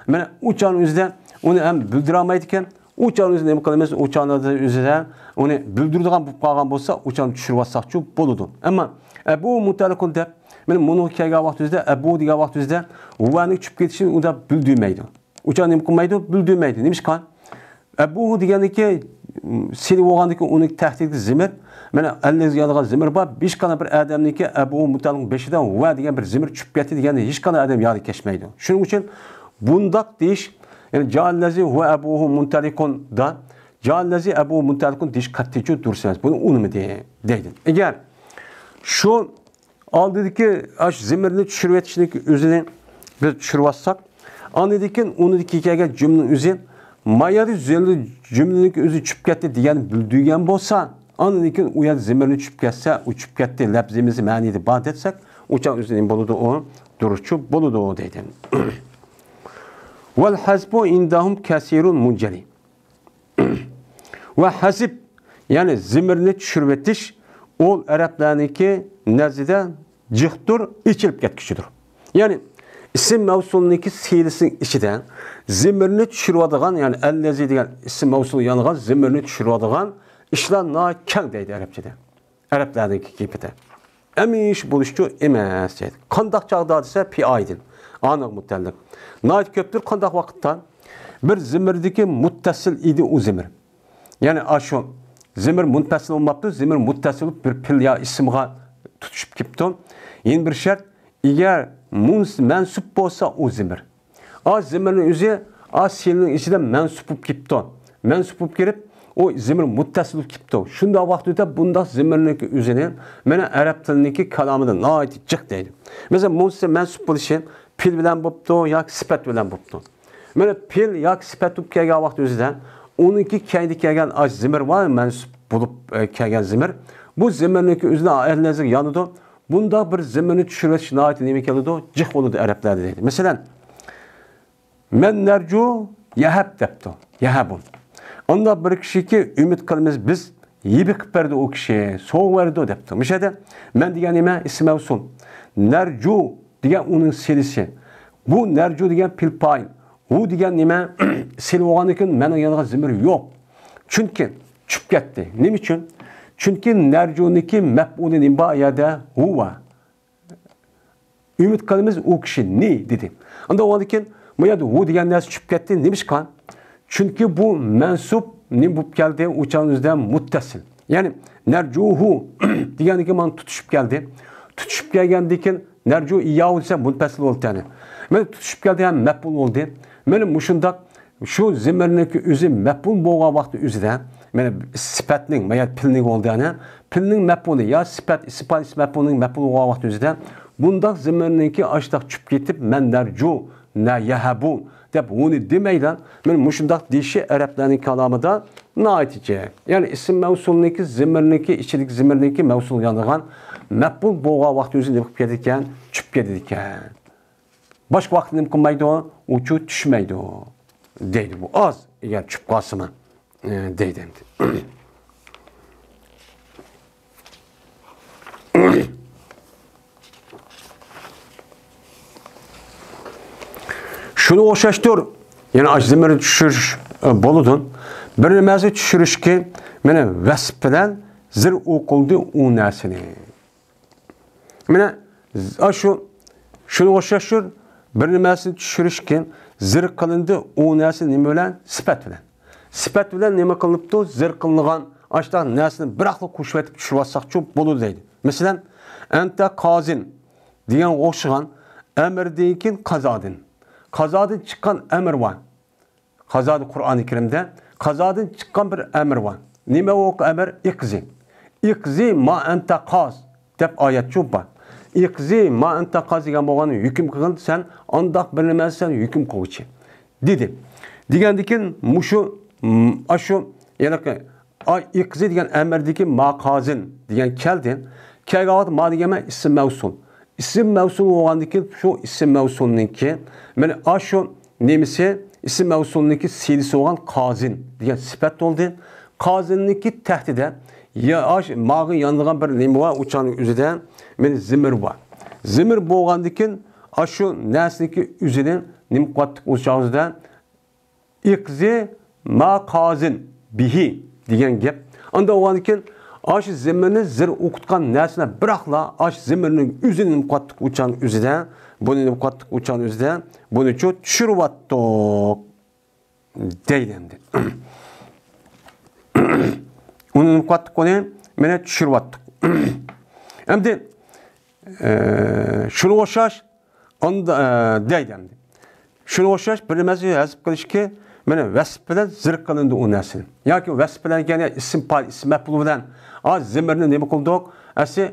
مانا ئۇ چاغنىڭ ئۆزىدە ئۇنى ھەم بىلدۈرەلمەيدىكەن. ئۇ چاغنىڭ ئۆزىدە نېمە قىلىمىز؟ ئۇ چاغنىڭ ئۆزىدە ئۇنى بىلدۈرىدىغان بولۇپ قالغان بولسا، ئۇ چاغنى چۈشۈرۈۋالساقچۇ بولىدۇ. ئەمما ئەبۇ مۇتەلىقۇن دەپ، مانا مۇنىڭغا كەلگەن ۋاقتىمىزدا، ئەبۇ دېگەن ۋاقتىمىزدا ۋەنىڭ چۈشۈپ كېتىشىنى ئۇنداق بىلدۈرمەيدۇ. ئۇ چاغ نېمە قىلمايدۇ؟ بىلدۈرمەيدۇ. نېمىشقا؟ ئەبۇ دېگەندىكى، سىلى بولغاندىكى ئۇنىڭ تەھتىدىكى زېمىر، مانا ئەللەزگە يانغان زېمىر بار. ھېچقانداق بىر ئادەمنىڭكى ئەبۇ مۇتەلىقۇن بېشىدا ۋە دېگەن بىر زېمىر چۈشۈپ كەتتى دېگەننى ھېچقانداق ئادەم يادىغا كەچمەيدۇ. شۇنىڭ ئۈچۈن بۇنداق دېيىش، يەنى جائەللەزى ھۇۋە ئەبۇھۇ مۇنتەلىقۇن دا، جائەللەزى ئەبۇھۇ مۇنتەلىقۇن دېيىش قەتئىيچۇ دۇرۇس ئەمەس. بۇنى ئۇنىمىدى دەيدۇ. ئەگەر شۇ ئالدىدىكى ئاشۇ زېمىرنى چۈشۈرۈۋېتىشنىڭ ئۆزىنى بىز چۈشۈرۈۋالساق، ئاندىن كېيىن ئۇنىڭدىن كېيىن كەلگەن جۈملىنىڭ ئۆزى، ما يەردە جۈملىنىڭ ئۆزى چۈشۈپ كەتتى دېگەننى بىلدۈرگەن بولسا، ئاندىن كېيىن ئۇ يەردە زېمىرنى چۈشۈپ كەتسە، ئۇ چۈشۈپ كەتتى لەپزىمىزى مەنىدە بار دېسەك، ئۇ چاغ ئۆزى نېمە بولىدۇ؟ ئۇ دۇرۇسچۇ بولىدۇ دەيدۇ. ۋەل ھەزفۇ ئىندەھۇم كەسىرۇن مۇنجەلى. ۋە ھەزىپ، يەنى زېمىرنى چۈشۈرۈۋېتىش، ئۇ ئەرەبلەرنىڭكى نەزىدە جىقتۇر، ئېچىلىپ كەتكۈچىدۇر. يەنى ئىسىم مەۋسۇلنىڭكى سىلىسىنىڭ ئىچىدە زېمىرنى چۈشۈرۈۋالىدىغان، يەنى ئەللەزى دېگەن ئىسىم مەۋسۇل يانغان زېمىرنى چۈشۈرۈۋالىدىغان ئىشلار ناھايىتى كەڭ دەيدۇ ئەرەبچىدە. ئەرەبلەرنىڭكى گېپىدە. ھەمىشە بولۇشچۇ ئەمەس دەيدۇ. قانداق چاغدا دېسە، پىئايدىن. ئانىغا مۇتەللىق. ناھايىتى كۆپتۇر قانداق ۋاقىتتا؟ بىر زېمىردىكى مۇتتەسىل ئىدى ئۇ زېمىر. يەنى ئاشۇ زېمىر مۇنپەسىل بولماپتۇ، زېمىر مۇتتەسىل بولۇپ بىر پېئىل يا ئىسىمغا تۇتۇشۇپ كېپتۇ. يەنە بىر شەرت، ئەگەر مۇنس-، مەنسۇپ بولسا ئۇ زېمىر. ئا زېمىرنىڭ ئۆزى ئا سىلىنىڭ ئىچىدە مەنسۇپ بولۇپ كېپتۇ. مەنسۇپ بولۇپ كېلىپ، ئۇ زېمىر مۇتتەسىل بولۇپ كېپتۇ. شۇنداق ۋاقىتتا بۇنداق زېمىرنىڭكى ئۆزىنى مانا ئەرەب تىلىنىڭكى كالامىدا ناھايىتى جىق دەيدۇ. مەسىلەن، مۇنس-، مەنسۇپ بولۇشى پېئىل بىلەن بوپتۇ ياكى سۈپەت بىلەن بوپتۇ. مانا پېئىل ياكى سۈپەت بولۇپ كەلگەن ۋاقىت ئۆزىدە ئۇنىڭكى كەينىدە كەلگەن ئاش زېمىر بار، مەنسۇپ بولۇپ، ئە، كەلگەن زېمىر. بۇ زېمىرنىڭكى ئۆزىنى ئەرلەرگە يانىدۇ. بۇنداق بىر زېمىرنى چۈشۈرۈۋېتىش ناھايىتى نېمە كېلىدۇ؟ جىق بولىدۇ ئەرەبلەردە دەيدۇ. مەسىلەن، مەن نەرجۇ يەھەب دەپتۇ. يەھەبۇ. ئانداق بىر كىشىكى ئۈمىد قىلىمىز بىز، يېپىقىپ بەردى ئۇ كىشى، سوۋغا بەردى دەپتۇ. مۇشۇ يەردە مەن دېگەن نېمە؟ ئىسىم مەۋسۇل. نەرجۇ دېگەن ئۇنىڭ سىلىسى. بۇ نەرجۇ دېگەن پېئىل پائىل. ھۇ دېگەن نېمە؟ سىلى بولغاندىن كېيىن مەننىڭ يەنە زېمىر يوق. چۈنكى چۈشۈپ كەتتى. نېمە ئۈچۈن؟ چۈنكى نەرجۇنىڭكى مەپئۇلى نېمە بار ئۇ يەردە؟ ھۇۋا. ئۈمىد قىلىمىز ئۇ كىشىنى دېدى. ئاندىن ئۇنىڭدىن كېيىن بۇ يەردە ھۇ دېگەن نەرسە چۈشۈپ كەتتى. نېمىشقا؟ چۈنكى بۇ مەنسۇپ نېمە بولۇپ كەلدى؟ ئۇ چاغنىڭ ئۆزىدە مۇتتەسىل. يەنى نەرجۇھۇ دېگەندىن كېيىن مانا تۇتىشىپ كەلدى. تۇتۇشۇپ كەلگەندىن كېيىن نەرجۇ ئىياھۇ دېسە مۇنپەسىل بولدى يەنى. مانا تۇتۇشۇپ كەلدى ھەم مەپئۇل بولدى. مانا مۇشۇنداق شۇ زېمىرنىڭكى ئۆزى مەپئۇل بولغان ۋاقتى ئۆزىدە، مانا سۈپەتنىڭ، مانا پېئىلنىڭ بولدى يەنى. پېئىلنىڭ مەپئۇلى يا سۈپەت، ئىسىم پائىل، ئىسىم مەپئۇلنىڭ مەپئۇلى بولغان ۋاقتى ئۆزىدە بۇنداق زېمىرنىڭكى ئاشتاق چۈشۈپ كېتىپ، مەن نەرجۇ، نە يەھەبۇ دەپ ئۇنى دېمەيلا، مانا مۇشۇنداق دېيىشى ئەرەبلەرنىڭ كالامىدا ناھايىتى جىق. يەنى ئىسىم مەۋسۇلنىڭكى زېمىرنىڭكى، ئىچىدىكى زېمىرنىڭكى مەۋسۇل يانىدىغان مەپئۇل بولغان ۋاقتى ئۆزى نېمە قىلىپ كېتىدىكەن؟ چۈشۈپ كېتىدىكەن. باشقا ۋاقىتتا نېمە قىلمايدۇ؟ ئۇچۇ چۈشمەيدۇ دەيدۇ. بۇ ئاز، ئەگەر چۈشۈپ قالسىمۇ، ئە، دەيدۇ ئەمدى. شۇنىڭغا ئوخشاشتۇر. يەنە ئاشۇ زېمىرنى چۈشۈرۈش، ئە، بولىدۇ. بىر نېمەسى چۈشۈرۈشكە، مانا ۋەسپ بىلەن زېر ئوقۇلدى ئۇ نەرسىنى. مانا، ئاشۇ، شۇنىڭغا ئوخشاشتۇر. بىر نېمەسىنى چۈشۈرۈشكە زېر قىلىندى ئۇ نەرسە نېمە بىلەن؟ سۈپەت بىلەن. سۈپەت بىلەن نېمە قىلىنىپتۇ؟ زېر قىلىنغان ئاشۇنداق نەرسىنى بىراقلا قوشۇۋېتىپ چۈشۈرۈۋاتساقچۇ بولىدۇ دەيدۇ. مەسىلەن، ئەنتە قازىن دېگەنگە ئوخشىغان ئەمىردىن كېيىن قازادىن. قازادىن چىققان ئەمىر بار. قازادىن قۇرئانى كەرىمدە قازادىن چىققان بىر ئەمىر بار. نېمە ئۇ ئەمىر؟ ئىقزى. ئىقزى ما ئەنتە قاز دەپ ئايەتچۇ بار. ئىقزى ما ئەنتە قاز دېگەن بولغان ھۆكۈم قىلغىن سەن، ئانداق بىر نېمە سەن ھۆكۈم قىلغۇچى. دېدى. دېگەندىن كېيىن مۇشۇ، م، ئاشۇ، يەنى ئا، ئىقزى دېگەن ئەمىردىكى ما قازىن دېگەن كەلدى. كەلگەن ۋاقىت ما دېگەن ئىسىم مەۋسۇل. ئىسىم مەۋسۇل بولغاندىن كېيىن شۇ ئىسىم مەۋسۇلنىڭكى، مانا ئاشۇ نېمىسى، ئىسىم مەۋسۇلنىڭكى سىلىسى بولغان قازىن دېگەن سۈپەت بولدى. قازىننىڭكى تەھتىدە يا ئاش ماغا يانىدىغان بىر نېمە بار، ئۇچانىڭ ئۆزىدە مانا زېمىر بار. زېمىر بولغاندىن كېيىن ئاشۇ نەرسىنىڭكى ئۆزىنى نېمە قىلىۋاتتۇق ئۇ چاغدا؟ ئىقزى ما قازىن بىھى دېگەن گەپ. ئاندىن ئۇنىڭدىن كېيىن ئاشۇ زېمىرنى زېر ئوقۇتقان نەرسىلەر بىراقلا ئاشۇ زېمىرنىڭ ئۆزىنى نېمە قىلىۋاتتۇق ئۇچانىڭ ئۆزىدە، بۇنى نېمە قىلىۋاتتۇق ئۇچانىڭ ئۆزىدە، بۇنىچۇ چۈشۈرۈۋاتتۇق دەيدۇ ئەمدى. ئۇنى نېمە قىلىۋاتتۇق ئۇنى؟ مانا چۈشۈرۈۋاتتۇق. ئەمدى، ئە، شۇنىڭغا ئوخشاش ئاندا، ئە، دەيدۇ ئەمدى. شۇنىڭغا ئوخشاش بىر نېمىسى ھەزىپ قىلىشكى، مانا ۋەسپ بىلەن زېر قىلىندى ئۇ نەرسىنى. ياكى ۋەسپ بىلەن، يەنى ئىسىم پائىل، ئىسىم مەپئۇل بىلەن، ئا، زېمىرنى نېمە قىلدۇق؟ ئەسلى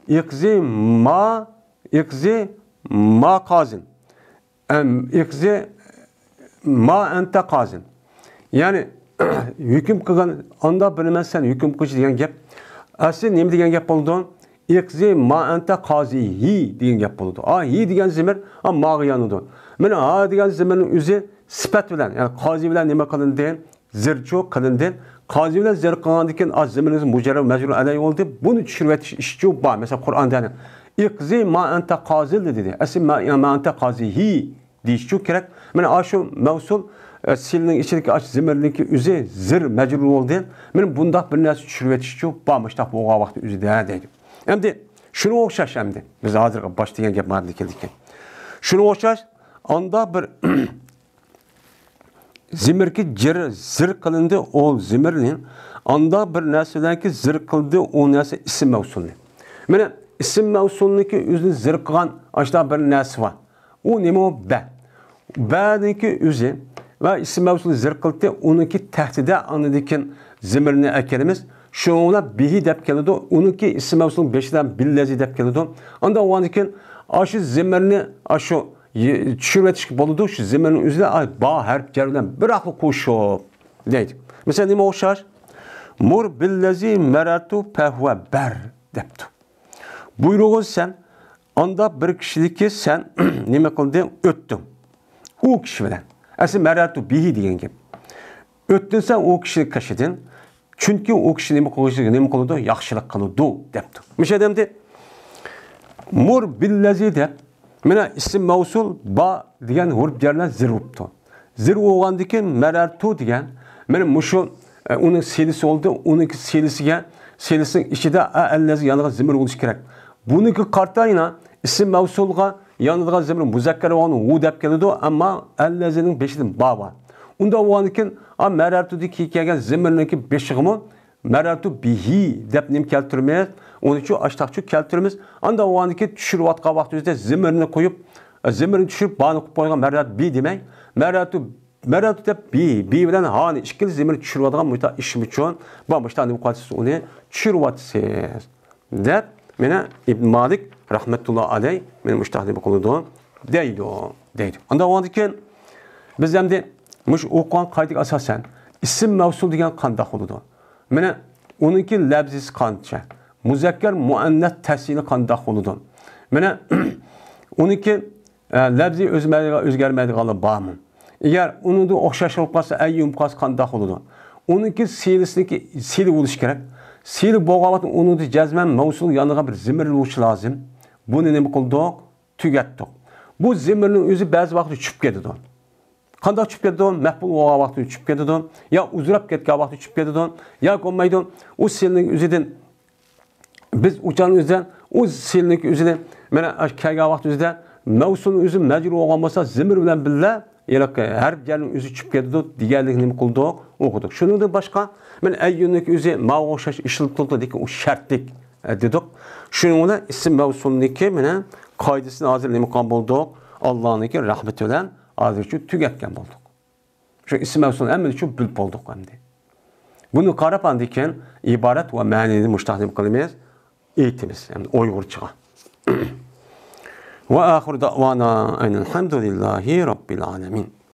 ئىقزى ما، ئىقزى ما قازىن. ئەم، ئىقزى ما ئەنتە قازىن. يەنى، ھۆكۈم قىلغان، ئاندا بىر نېمە سەن ھۆكۈم قىلىش دېگەن گەپ. ئەسلى نېمە دېگەن گەپ بولىدۇ؟ ئىقزى ما ئەنتە قازىھى دېگەن گەپ بولىدۇ. ئا، ھى دېگەن زېمىر، ئا، ماغا يانىدۇ. مانا ھا دېگەن زېمىرنىڭ ئۆزى سۈپەت بىلەن، يەنى قازى بىلەن نېمە قىلىندى؟ زېرچۇ قىلىندى. قازى بىلەن زېر قىلغاندىن كېيىن، ئا، زېمىرنىڭ مۇجەررەد مەجرۇر ئەلەي بولدى. بۇنى چۈشۈرۈۋېتىش ئىشىچۇ بار. مەسىلەن، قۇرئاندا، ئىقزى ما ئەنتە قازىل دېدى. ئەسلى ما، ما ئەنتە قازىھى دېيىشچۇ كېرەك. مانا ئاشۇ مەۋسۇل، ئە، سىلنىڭ ئىچىدىكى ئاش زىمىرنىڭكى ئۆزى زىر مەجرۇر بولدى. مەن بۇنداق بىر نەرسە چۈشۈرۈۋېتىشچۇ، بار مۇشتاق بولغان ۋاقىت ئۆزىدە دەيدۇ. ئەمدى شۇنىڭغا ئوخشاش ئەمدى. بىز ھازىرقى باش دېگەن گەپ ماندىن كېلىدىكەن. شۇنىڭغا ئوخشاش ئاندا بىر زىمىركى جىر، زىر قىلىندى، ئۇ زىمىرنى ئاندا بىر نەرسە بىلەنكى زىر قىلدى، ئۇ نەرسە ئىسىم مەۋسۇلنى. مانا ئىسىم مەۋسۇلنىكى ئۆزىنى زىر قىلغان ئاشۇنداق بىر نەرسە بار. ئۇ نېمە ئۇ؟ بە. بەنىڭكى ئۆزى ۋە ئىسىم مەۋسۇلنى زىر قىلدى، ئۇنىڭكى تەھتىدە ئاندىن كېيىن زىمىرنى ئەكىرىمىز. شۇنىڭ بىلەن بىھى دەپ كېلىدۇ. ئۇنىڭكى ئىسىم مەۋسۇلنىڭ بېشىدا بىللەزى دەپ كېلىدۇ. ئاندىن ئۇنىڭدىن كېيىن ئاشۇ زىمىرنى ئاشۇ يە-، چۈشۈرۈۋېتىشكە بولىدۇ، شۇ زىمىرنىڭ ئۆزىدە، ئا، با ھەرپ جەر بىلەن بىراقلا قوشۇپ دەيدۇ. مىسال نېمە ئوخشاش؟ مۇر بىللەزى مەرەرتۇ پەھۋە بەر دەپتۇ. بۇيرۇغۇن سەن، ئاندا بىر كىشىلىككە سەن نېمە قىلدىڭ؟ ئۆتتۈڭ. ئۇ كىشى بىلەن. ئەسلى مەرەرتۇ بىھى دېگەن گەپ. ئۆتتۈڭ سەن ئۇ كىشىنىڭ قېشىدىن. چۈنكى ئۇ كىشى نېمە قىلغۇچى، نېمە قىلىدۇ؟ ياخشىلىق قىلىدۇ، دەپتۇ. مۇشۇ ئادەمدە مۇر بىللەزى دەپ، مانا ئىسىم مەۋسۇل با دېگەن ھۇرۇپ جەر بىلەن زىر بوپتۇ. زىر بولغاندىن كېيىن مەرەرتۇ دېگەن، مانا مۇشۇ، ئە، ئۇنىڭ سىلىسى بولدى، ئۇنىڭكى سىلىسىگە، سىلىسىنىڭ ئىچىدە ئە، ئەللەزى يانىغا زىمىر بولۇشى كېرەك. بۇنىڭكى قارىتاينا ئىسىم مەۋسۇلغا يانىدىغان زىمىر مۇزەككەر بولغان ھۇ دەپ كېلىدۇ، ئەمما ئەللەزىنىڭ بېشىدا با بار. ئۇنداق بولغاندىن كېيىن، ئا، مەرەرتۇدىكى كەلگەن زىمىرنىڭكى بېشىغىمۇ مەرەرتۇ بىھى دەپ نېمە كەلتۈرىمىز؟ ئۇنى شۇ ئاشتاقچۇ كەلتۈرىمىز. ئاندىن ئۇنىڭدىن كېيىن چۈشۈرۈۋاتقان ۋاقتىمىزدا زىمىرنى قويۇپ، زىمىرنى چۈشۈرۈپ، بانى قويۇپ قويغان مەرەرتۇ بى دېمەي، مەرەرتۇ، مەرەرتۇ دەپ بى، بى بىلەن ھانى ئىككىلى زىمىرنى چۈشۈرۈۋاتقان مۇشۇنداق ئىشىم ئۈچۈن، بۇ مۇشۇنداق نېمە قىلىۋاتىسىز، ئۇنى چۈشۈرۈۋاتىسىز دەپ، مانا ئىبن مالىك رەھمەتۇللا ئەلەي، مانا مۇشۇنداق نېمە قىلىدۇ، دەيدۇ، دەيدۇ. ئاندىن ئۇنىڭدىن كېيىن بىز ئەمدى مۇشۇ ئوقۇغان قائىدىگە ئاساسەن، ئىسىم مەۋسۇل دېگەن قانداق بولىدۇ؟ مانا ئۇنىڭكى لەپزىسى قانچە؟ مۇزەككەر، مۇئەننەس تەسىلى قانداق بولىدۇ؟ مانا ئۇنىڭكى، ئە، لەپزى ئۆزگەرمەيدىغانلار بارمۇ؟ ئەگەر ئۇنىڭدا ئوخشاش بولۇپ قالسا، ئەييۇن بولۇپ قالسا قانداق بولىدۇ؟ ئۇنىڭكى سىلىسىنىڭكى سىلى بولۇشى كېرەك. سىلى بولغان ۋاقىتتا ئۇنىڭدا جەزمەن مەۋسۇل يانىغا بىر زىمىر بولۇشى لازىم. بۇنى نېمە قىلدۇق؟ تۈگەتتۇق. بۇ زىمىرنىڭ ئۆزى بەزى ۋاقىتتا چۈشۈپ كېتىدۇ. قانداق چۈشۈپ كېتىدۇ؟ مەپئۇل بولغان ۋاقتىدا چۈشۈپ كېتىدۇ، يا ئۇزراپ كەتكەن ۋاقتىدا چۈشۈپ كېتىدۇ، يا بولمايدۇ. ئۇ سىلنىڭ ئۆزىدىن، بىز ئۇچارنىڭ ئۆزىدىن، ئۇ سىلنىڭ ئۆزىدىن، مانا كەلگەن ۋاقتى ئۆزىدە مەۋسۇلنىڭ ئۆزى مەجرۇر بولغان بولسا، زىمىر بىلەن بىللە ھېلىقى ھەرپ جەرنىڭ ئۆزى چۈشۈپ كېتىدۇ دېگەنلىكنى نېمە قىلدۇق؟ ئوقۇدۇق. شۇنىڭدىن باشقا، مانا ئەييۇننىڭ ئۆزى ماۋۇغا ئوخشاش ئىشلىتىلىدۇ، لېكىن ئۇ شەرتلىك، ئە، دېدۇق. شۇنىڭ بىلەن ئىسىم مەۋسۇلنىڭكى مانا قائىدىسىنى ھازىر نېمە قىلغان بولدۇق؟ ئاللانىڭكى رەھمىتى بىلەن ھازىرچە تۈگەتكەن بولدۇق. شۇ ئىسىم مەۋسۇلنى ھەممىنى چۈشۈرۈپ بىلىپ بولدۇق ئەمدى. بۇنى قاراپ ئاندىن كېيىن ئىبارەت ۋە مەنىنى مۇشۇنداق نېمە قىلىمىز؟ ئېيتىمىز. يەنى ئۇيغۇرچىغا. وآخر دعوانا أن الحمد لله رب العالمين.